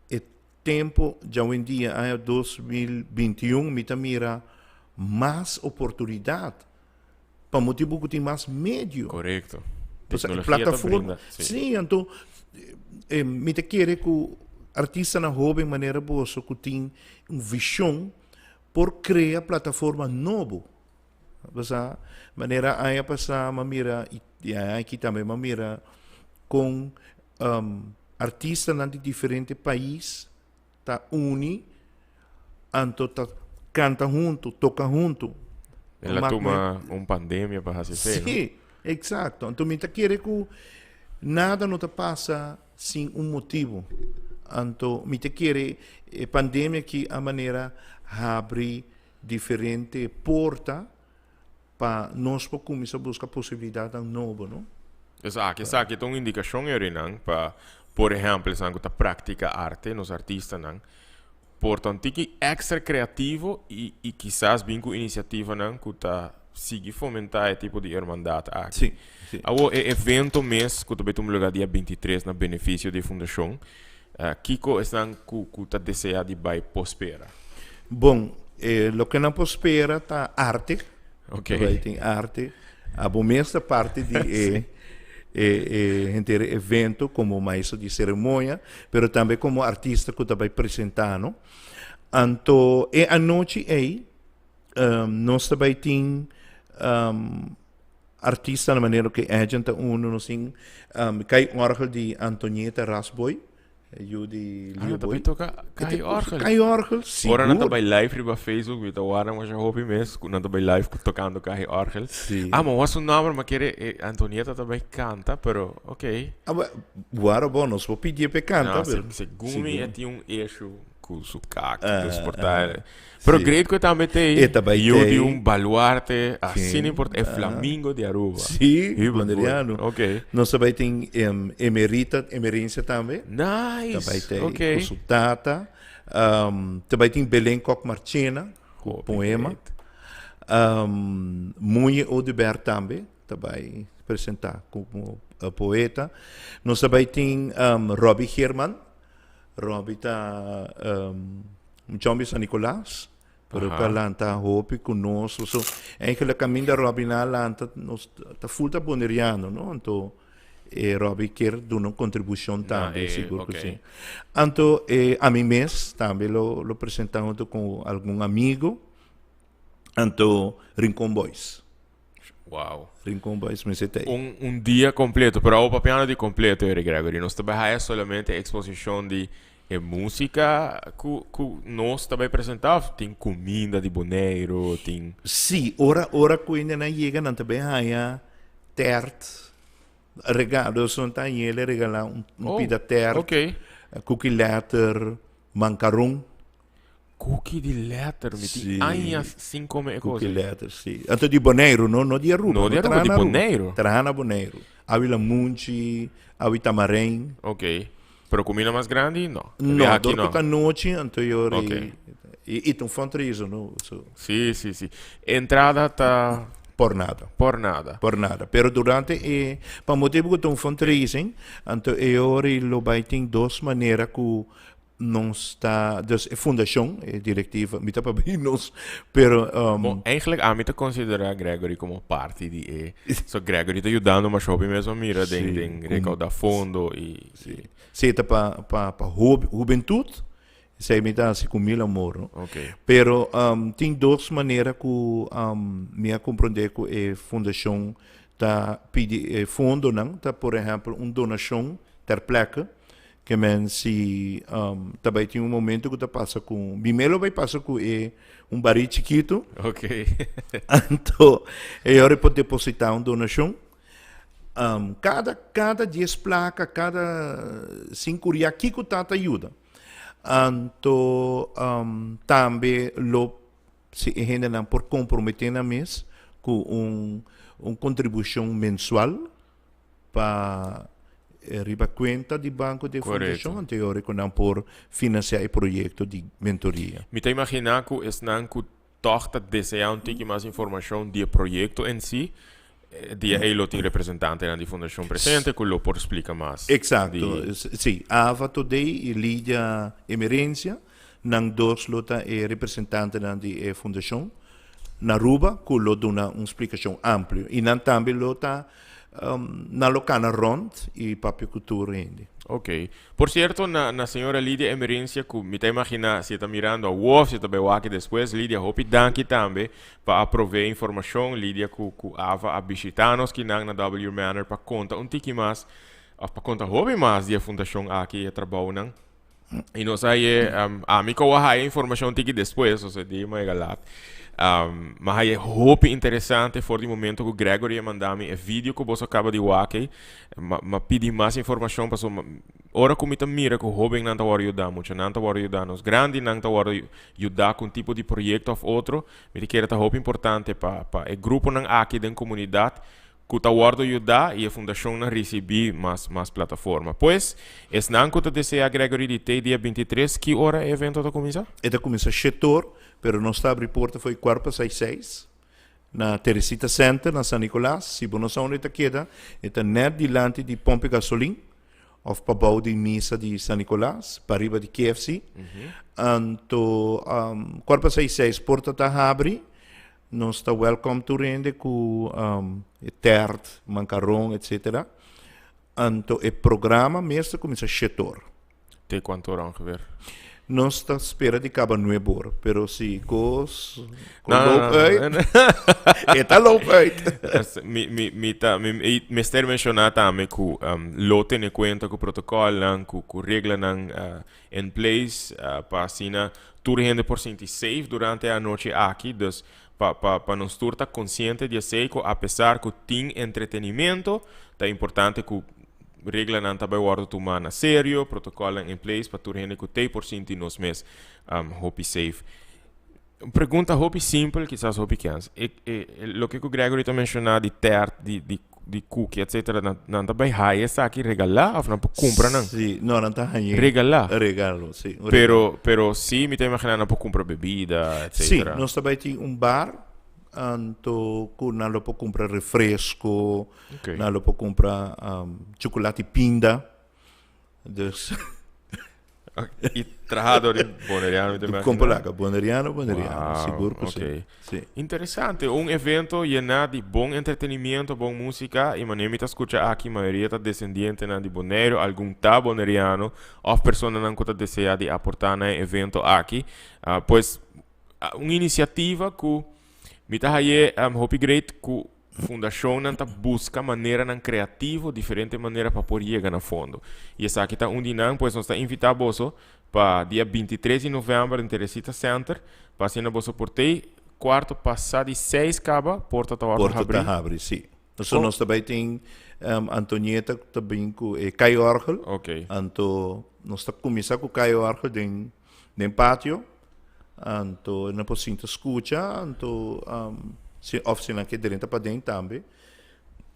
e tempo djawendia, aña 2021, mi ta mira mas oportunidad pa motibu ku tin mas medio. Korekto. Pues, plataforma. Sí. sí, anto eh, mi ta kere ku artistanan hoben manera boso ku tin un vision por krea plataforma nobo. Basa, manera aña pasá m'a mira i aña aki tambe m'a mira kon um, artistanan di diferente pais ta uni anto ta canta hunto, toca hunto. El a tuma un pandemia pa haci esey, no? Sí, exacto. Anto mi ta kere cu nada no ta pasa sin un motibo. Anto mi ta kere e pandemia aki a manera habri diferente porta pa nos por cuminsa busca posibilidadnan nobo, no? Esaki, esaki ta un indicacion Erinan pa, por ehempel, esnan cu ta practica arte, nos artistanan, por ta un tiki extra creativo y, y kisas bin cu iniciativanan cu ta sigui fomenta e tipo di hermandad aki. Sí, sí. Awor, e evento mes cu ta bay tuma lugar dia 23 na beneficio di e fundacion, kico esnan cu, cu ta desea di bay por spera? Bon, e loke nan por spera ta arte. Ok. Bai tin arte. Abo mes ta parti di e e e henter e evento komo maestro di seremonia, pero tambe komo artista ku ta bai presentá, no? Anto e anochi ei nos ta bai tin artistanan manera ku Edjean ta unu, nos tin kai òrgel di Antonieta Rasboy. Yu di Ah, Leo ta Boy. bai toca kai orgel. Kai orgel, sigur. Ora nan ta bai live riba Facebook, mi ta warda masha hopi mes ku nan ta bai live ku tocando kai orgel. Sí. Ah, ma was su nomber, ma kere eh, Antonieta ta bai canta, pero ok. Ah, ba, wara bo, nos por pidié p'e canta, No, pero segun mi sigur. e tin un issue ku su kak, Ah, dus por ta ah. Pero Sí. great ku e tambe t'ei. E ta bai Yu di t'ei. un baluarte asina Sí. importante, e flamingo di Aruba. Sí, Hubert Boy. Boneriano. Ok. Nos ta bai tin em, Emerita, Emerencia tambe. Ta bai Nice. t'ei Ok. ku su tata. Um, ta bai tin Belen Kok Marchena, ku Hopi poema. great. Um, Munye Oduber tambe ta bai presenta komo eh, poeta. Nos ta bai tin um, Robbie Geerman. Robbie ta um, un chombi San Nicolas, pero ka lanta hopi ku nos. So, eigenlijk kaminda Robbie na lanta, nos ta full ta boneriano, no? Anto, eh, Robbie kier duna un contribucion tambe, sigur ku si. Anto, eh, ami mes tambe lo, lo presenta hunto ku algun amigo, anto Rincon Boys. Wow. Rincon Boys mester ta ei. Un, un dia completo, pero awo papiando di completo, Eric Gregory, nos ta bai haya solamente exposicion di e musica cu, cu nos ta bai presenta of tin cuminda di Boneiru, tin. Sí, ora, ora cu hendenan yega nan ta bai haya tert, regalo, so nan ta hañ'el regala un, un Oh, pida tert, ok. cookie letter, mancaron. Cookie di letter, mi tin Sí. añas sin come e Cookie cosa. letter, sí. Anto di Boneiru, no? No di Aruba. No di Aruba, traha di na Boneiru. Traha na Boneiru. Awi lamunchi, awi tamarijn. Ok. Pero cuminda mas grandi, no. E No, biaha aki dor no. cu ta nochi, anto yo Ok. I, i ta un fundraiser, no? So. Sí, sí, sí. Entrada ta. Por nada. Por nada. Por nada. Pero durante e, pa motibu cu ta un fundraising, anto e ora lo bay tin dos manera cu Nos ta, dus e fundacion, e directiva, mi ta pa bay nos, pero... Bon, eigenlijk ami ta considera Gregory como parti di e, so Gregory ta yudando mas hopi mes a mira den, den recauda fondo y... Sí, sí, ta pa, pa, pa hubentud, esey mi ta haci cu mil amor, no? Ok. Pero tin dos manera cu mi a comprende cu e fundacion ta pidi e fondonan, ta por ehempel un donacion ter plekke, Ke men si um, ta bai tin un momento ku ta pasa ku mi me lo bai pasa ku e un barí chikitu. Anto e ora por depositá un donashon. Kada kada dies plaka, kada sinku ria kiko ta ta yuda. Anto tambe lo si e hendenan por komprometé nan mes ku un un kontribushon mensual pa riba kuenta di banko di e fundashon anto e ora ku nan por finansiá e proyekto di mentoria. Mi ta imaginá ku esnan ku tòg ta deseá un tiki mas informashon di e proyekto en si, e dia ei lo tin representantenan di fundashon presente ku lo por splika mas. Eksakto, si. Ava Todey i Lidia Emerencia, nan dos lo ta e representantenan di e fundashon na Aruba ku lo duna un splikashon amplio. I nan tambe lo ta nan lo kana rònt i papia ku tur hende. Ok. Por cierto, na na señora Lidia Emerencia cu mi ta imagina si e ta mirando awor of si e ta bay wak despues, Lidia hopi danki tambe pa a provee informacion. Lidia cu cu Ava a bishita nos kinan na W Manor pa conta un tiki mas of pa conta hopi mas di e fundacion aki y e trabounan. Y nos a haye, ami cu a haya informacion tiki despues, osea di mega laat. Ma haye hopi interesante for di momento cu Gregory a manda mi e video cu boso a caba di wak ey. Ma, ma pidi mas informacion pasobra ora cu mi ta mira cu hobennan ta worde yuda, muchanan ta worde yuda, nos grandinan ta worde yuda cu un tipo di proyecto of otro, mi ta kere ta hopi importante pa, pa e gruponan aki den comunidad cu ta wordo yuda y e fundacionnan ricibi mas mas plataforma. Pues, esnan cu ta desea Gregory di t'e dia 23, ki ora e evento ta cuminsa? E ta cuminsa shetor, pero nos ta abri porta fo'i cuart pa seis seis na Teresita Center na San Nicolas. Si bo no sa unda e ta keda, e ta net dilanti di pompe gasolin of pabou di misa di San Nicolas, pariba di KFC. Anto, cuart pa seis seis porta ta habri. Nos ta welcome tur hende ku e tert, mankaron, etc. Anto e programa mes ta kuminsá shete or. Te kuantu ora ongeveer? Nos ta spera di kaba nuebe or, pero si kos loop uit, e ta loop uit. Mi, mi, mi ta, mi, mi mester menshoná tambe ku lo tene kuenta ku protokolnan, ku, ku reglanan in place pa asina tur hende por sinti safe durante e anochi aki. Dus pa pa pa nos tur ta konsiente di esei ku apesar ku tin entretenimento ta importante ku reglanan ta bai wòrdu tumá na serio, protokolnan in place pa tur hende ku t'ei por sinti nos mes hopi safe. Un pregunta hopi simpel, kisas hopi kens. E, e, e loke ku Gregory ta menshoná di tert, di, di, di cookie, etcétera, nan, nan ta bai haya esaki regalá of nan por kumpra nan? Sí, no, nan ta hañ'é. Regalá? Regalo, sí. Un Pero, pero sí mi ta imaginá nan por kumpra bebida, Sí, etcétera. nos ta bai tin un bar, anto ku nan lo por kumpra refresco, Ok. nan lo por kumpra chukulati pinda. Dus. Y trahador di Boneriano mi ta imagina. Con polaca, Boneriano, Boneriano, Wow, sigur cu si. ok. Si. Interesante, un evento llena di bon entretenimiento, bon musica y manera mi ta scucha aki mayoria ta descendientenan di Boneiru, algun ta Boneriano of personanan cu ta desea di aporta na e evento aki. Ah, pues un iniciativa cu mi ta haye hopi great cu Fundashonnan ta buska maneranan kreativo, diferente manera pa por yega na fondo. I esaki ta un di nan, pues nos ta invitá boso pa dia 23 di novèmber den Teresita Center, pa asina boso por tei kuarto pasá di seis kaba, porta ta wòrdu Porta habrí. ta habri, sí. Pasobra nos ta bai tin Antonieta ku ta bin ku e kai-òrgel. Ok. Anto nos ta kuminsá ku kai-òrgel den den patio. Anto nan por sinta skucha, anto si of si nan ke drenta paden tambe,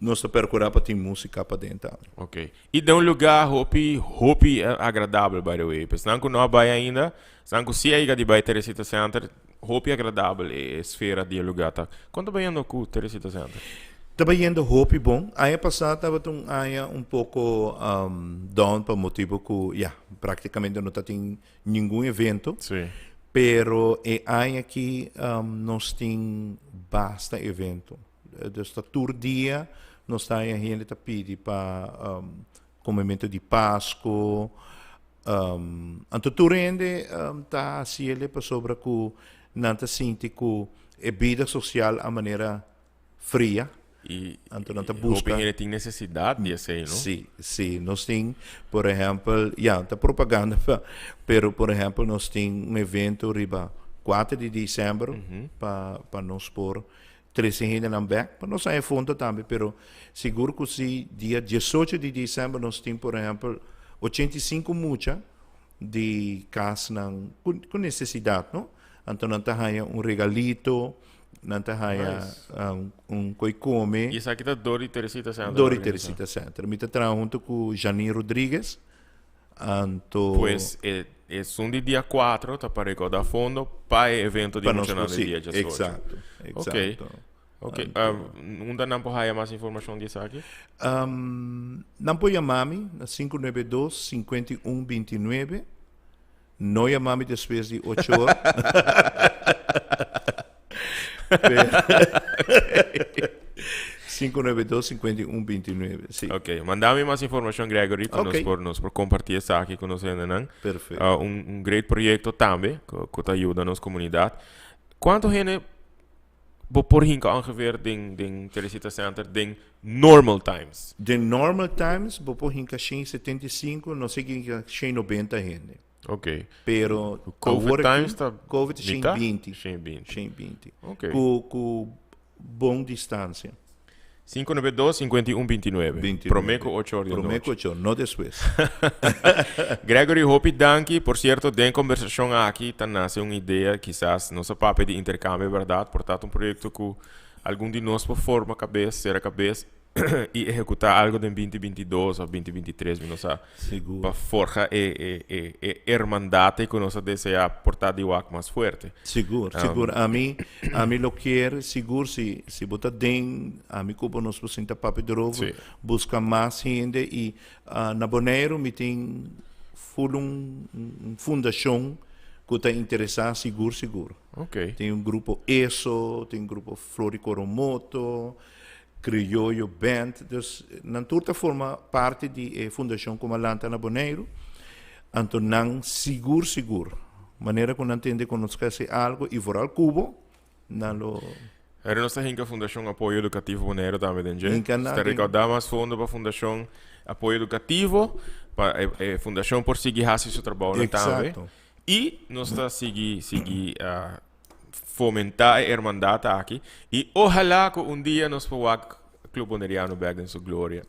nos ta percura pa tin musica paden tambe. Ok. I den un lugar hopi, hopi agradabel by the way. Pa esnan ku no a bai ainda, esnan ku si a yega di bai Teresita Center, hopi agradabel e esfera di e lugar ta. Kon ta bayendo ku Teresita Center? Ta bayendo hopi bon. Aña pasá tabata un aña un poko down pa motibu ku ya, praktikamente no ta tin ningun evento. Sí. Pero e aña aki nos tin basta evento. Dus ta tur dia nos ta haña hende ta pidi pa comemento di Pasco. Anto tur hende ta haci ele pasobra cu nan ta sinti cu e bida social a manera fria. Y Anto nan ta hopi busca. hende tin necesidad di esey, no? Si, si. Nos tin, por ehempel, ya, ta propaganda, pero por ehempel nos tin un evento riba 4 di december pa nos por trece hendenan bek, pa nos haña fondo tambe, pero sigur cu si dia 18 di december nos tin por ehempel 85 mucha di casnan cu necesidad, no? Anto nan ta haña un regalito, nan ta haña un koi come. Y esaki ta Dori Teresita Center? Dori Teresita Center. Mi ta traha hunto cu Janine Rodriguez. Anto. Pues e esun di dia 4 ta pa recauda fondo pa e evento di Pa nos muchanan por di si, dia 18. Exacto, exacto. Ok, ok. Unda nan por haya mas informacion di esaki? Nan por yama mi na 592 51 29. No yama mi despues di ocho or. 592 51 29, si. Ok, manda mi mas informacion, Gregory, cu nos por, nos por comparti esaki cu nos hendenan. Perfecto. Un great proyecto tambe cu ta yuda nos comunidad. Cuanto hende bo por hinca ongeveer den Teresita Center den normal times? Den normal times bo por hinca 175, no sé hinca 190 hende. Ok. Pero Covid awor aki, times ta Covid mitad? 120. 120. 120. Ok. Cu bon distancia. 592 51 29. 29. Prome cu 8 or di Prome anochi. cu 8 or, no despues. Gregory, hopi danki. Por cierto, den conversacion aki ta nace un idea, kisas nos a papia di intercambio, berdad? Por ta un proyecto cu algun di nos por forma cabes, cera cabes y ehecuta algo den 2022 of 2023, mi no sa. Sigur. Pa forja e hermandad cu nos a desea por ta di wak mas fuerte. Sigur, sigur. Ami lo kier, sigur si bo ta den, ami cu bo nos por sinta papia erover, busca mas hende y na Boneiru mi tin full un fundacion cu ta interesa sigur, sigur. Tin un grupo ESO, tin un grupo Flori Coromoto, Criollo Band, dus nan tur ta forma parti di e fundacion cu lanta na Boneiru. Anto nan sigur, sigur, manera cu nan tende cu nos haci algo y vooral cu bo, nan lo. Pero nos ta hinca Fundacion Apoyo Educativo Boneiru tambe den dje. Hinca nan Ta recauda mas fondo pa Fundacion Apoyo Educativo, pa e fundacion por sigui haci su trabou tambe. Y nos ta sigui fomenta e hermandad aki. Y ojalá cu un dia nos por wak Club Boneriano back den su gloria,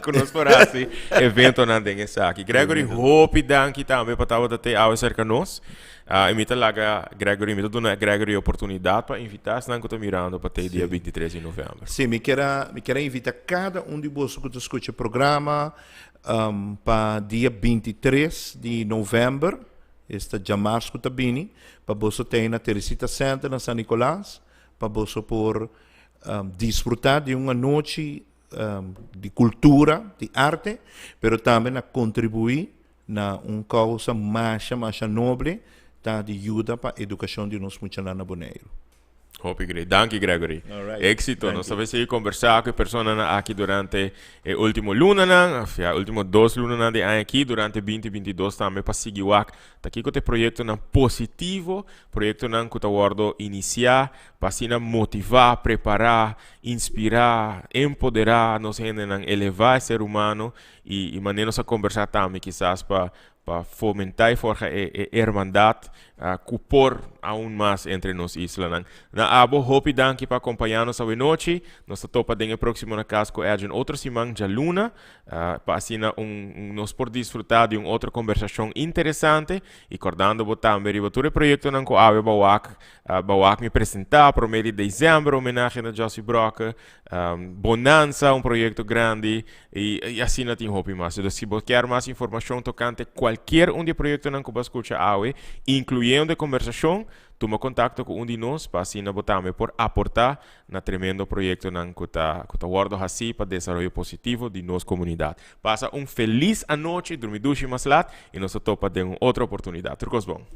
cu nos por haci eventonan den esaki. Gregory, hopi danki tambe pa tabata te awe cerca nos. Y mi ta laga Gregory, mi ta duna Gregory oportunidad pa invita esnan cu ta mirando pa te dia 23 di november. Si, mi kier invita cada un di boso cu ta scucha e programa pa dia 23 di november, esta diamars cu ta bini, pa boso ta na Teresita Center na San Nicolas, pa boso por disfruta di un anochi di cultura, di arte, pero tambe na contribui na un causa mas mas noble, ta di yuda pa educacion di nos muchanan na Bonaire. Hopi great. Danki, Gregory. All right. Exito. Thank Nos you. ta bay combersa cu persona aki durante e ultimo lunanan, ya ultimo 2 lunanan di aña aki durante 2022 tambe pa sigui wak. Ta aki cu e proyectonan positivo, proyectonan cu ta wordo inicia, pa asina motiva, prepara, inspira, empodera nos hendenan, eleva e ser humano y manera nos a combersa tambe kisas pa fomenta y forja e hermandad cu por aun mas entre nos islanan. Na abo, hopi danki pa acompaña nos awe nochi. Nos ta topa den e proximo Na Cas cu Edjean otro siman dialuna, pa asina nos por disfruta di un otro conversacion interesante y cordando bo tambe riba tur e proyectonan cu awe bo a wak, bo a wak mi presenta 1 di december, homenahe na Josie Brokke, Bonanza, un proyecto grandi y asina tin hopi mas. Entonces, si bo kier mas informacion tocante cualkier un di e proyectonan cu bo a scucha awe, incluyendo e conversacion, tuma contacto cu un di nos pa asina bo tambe por aporta na tremendo proyectonan cu ta wordo haci pa desaroyo positivo di nos comunidad. Pasa un feliz anochi, drumi dushi mas laat y nos ta topa den un otro oportunidad. Tur cos bon.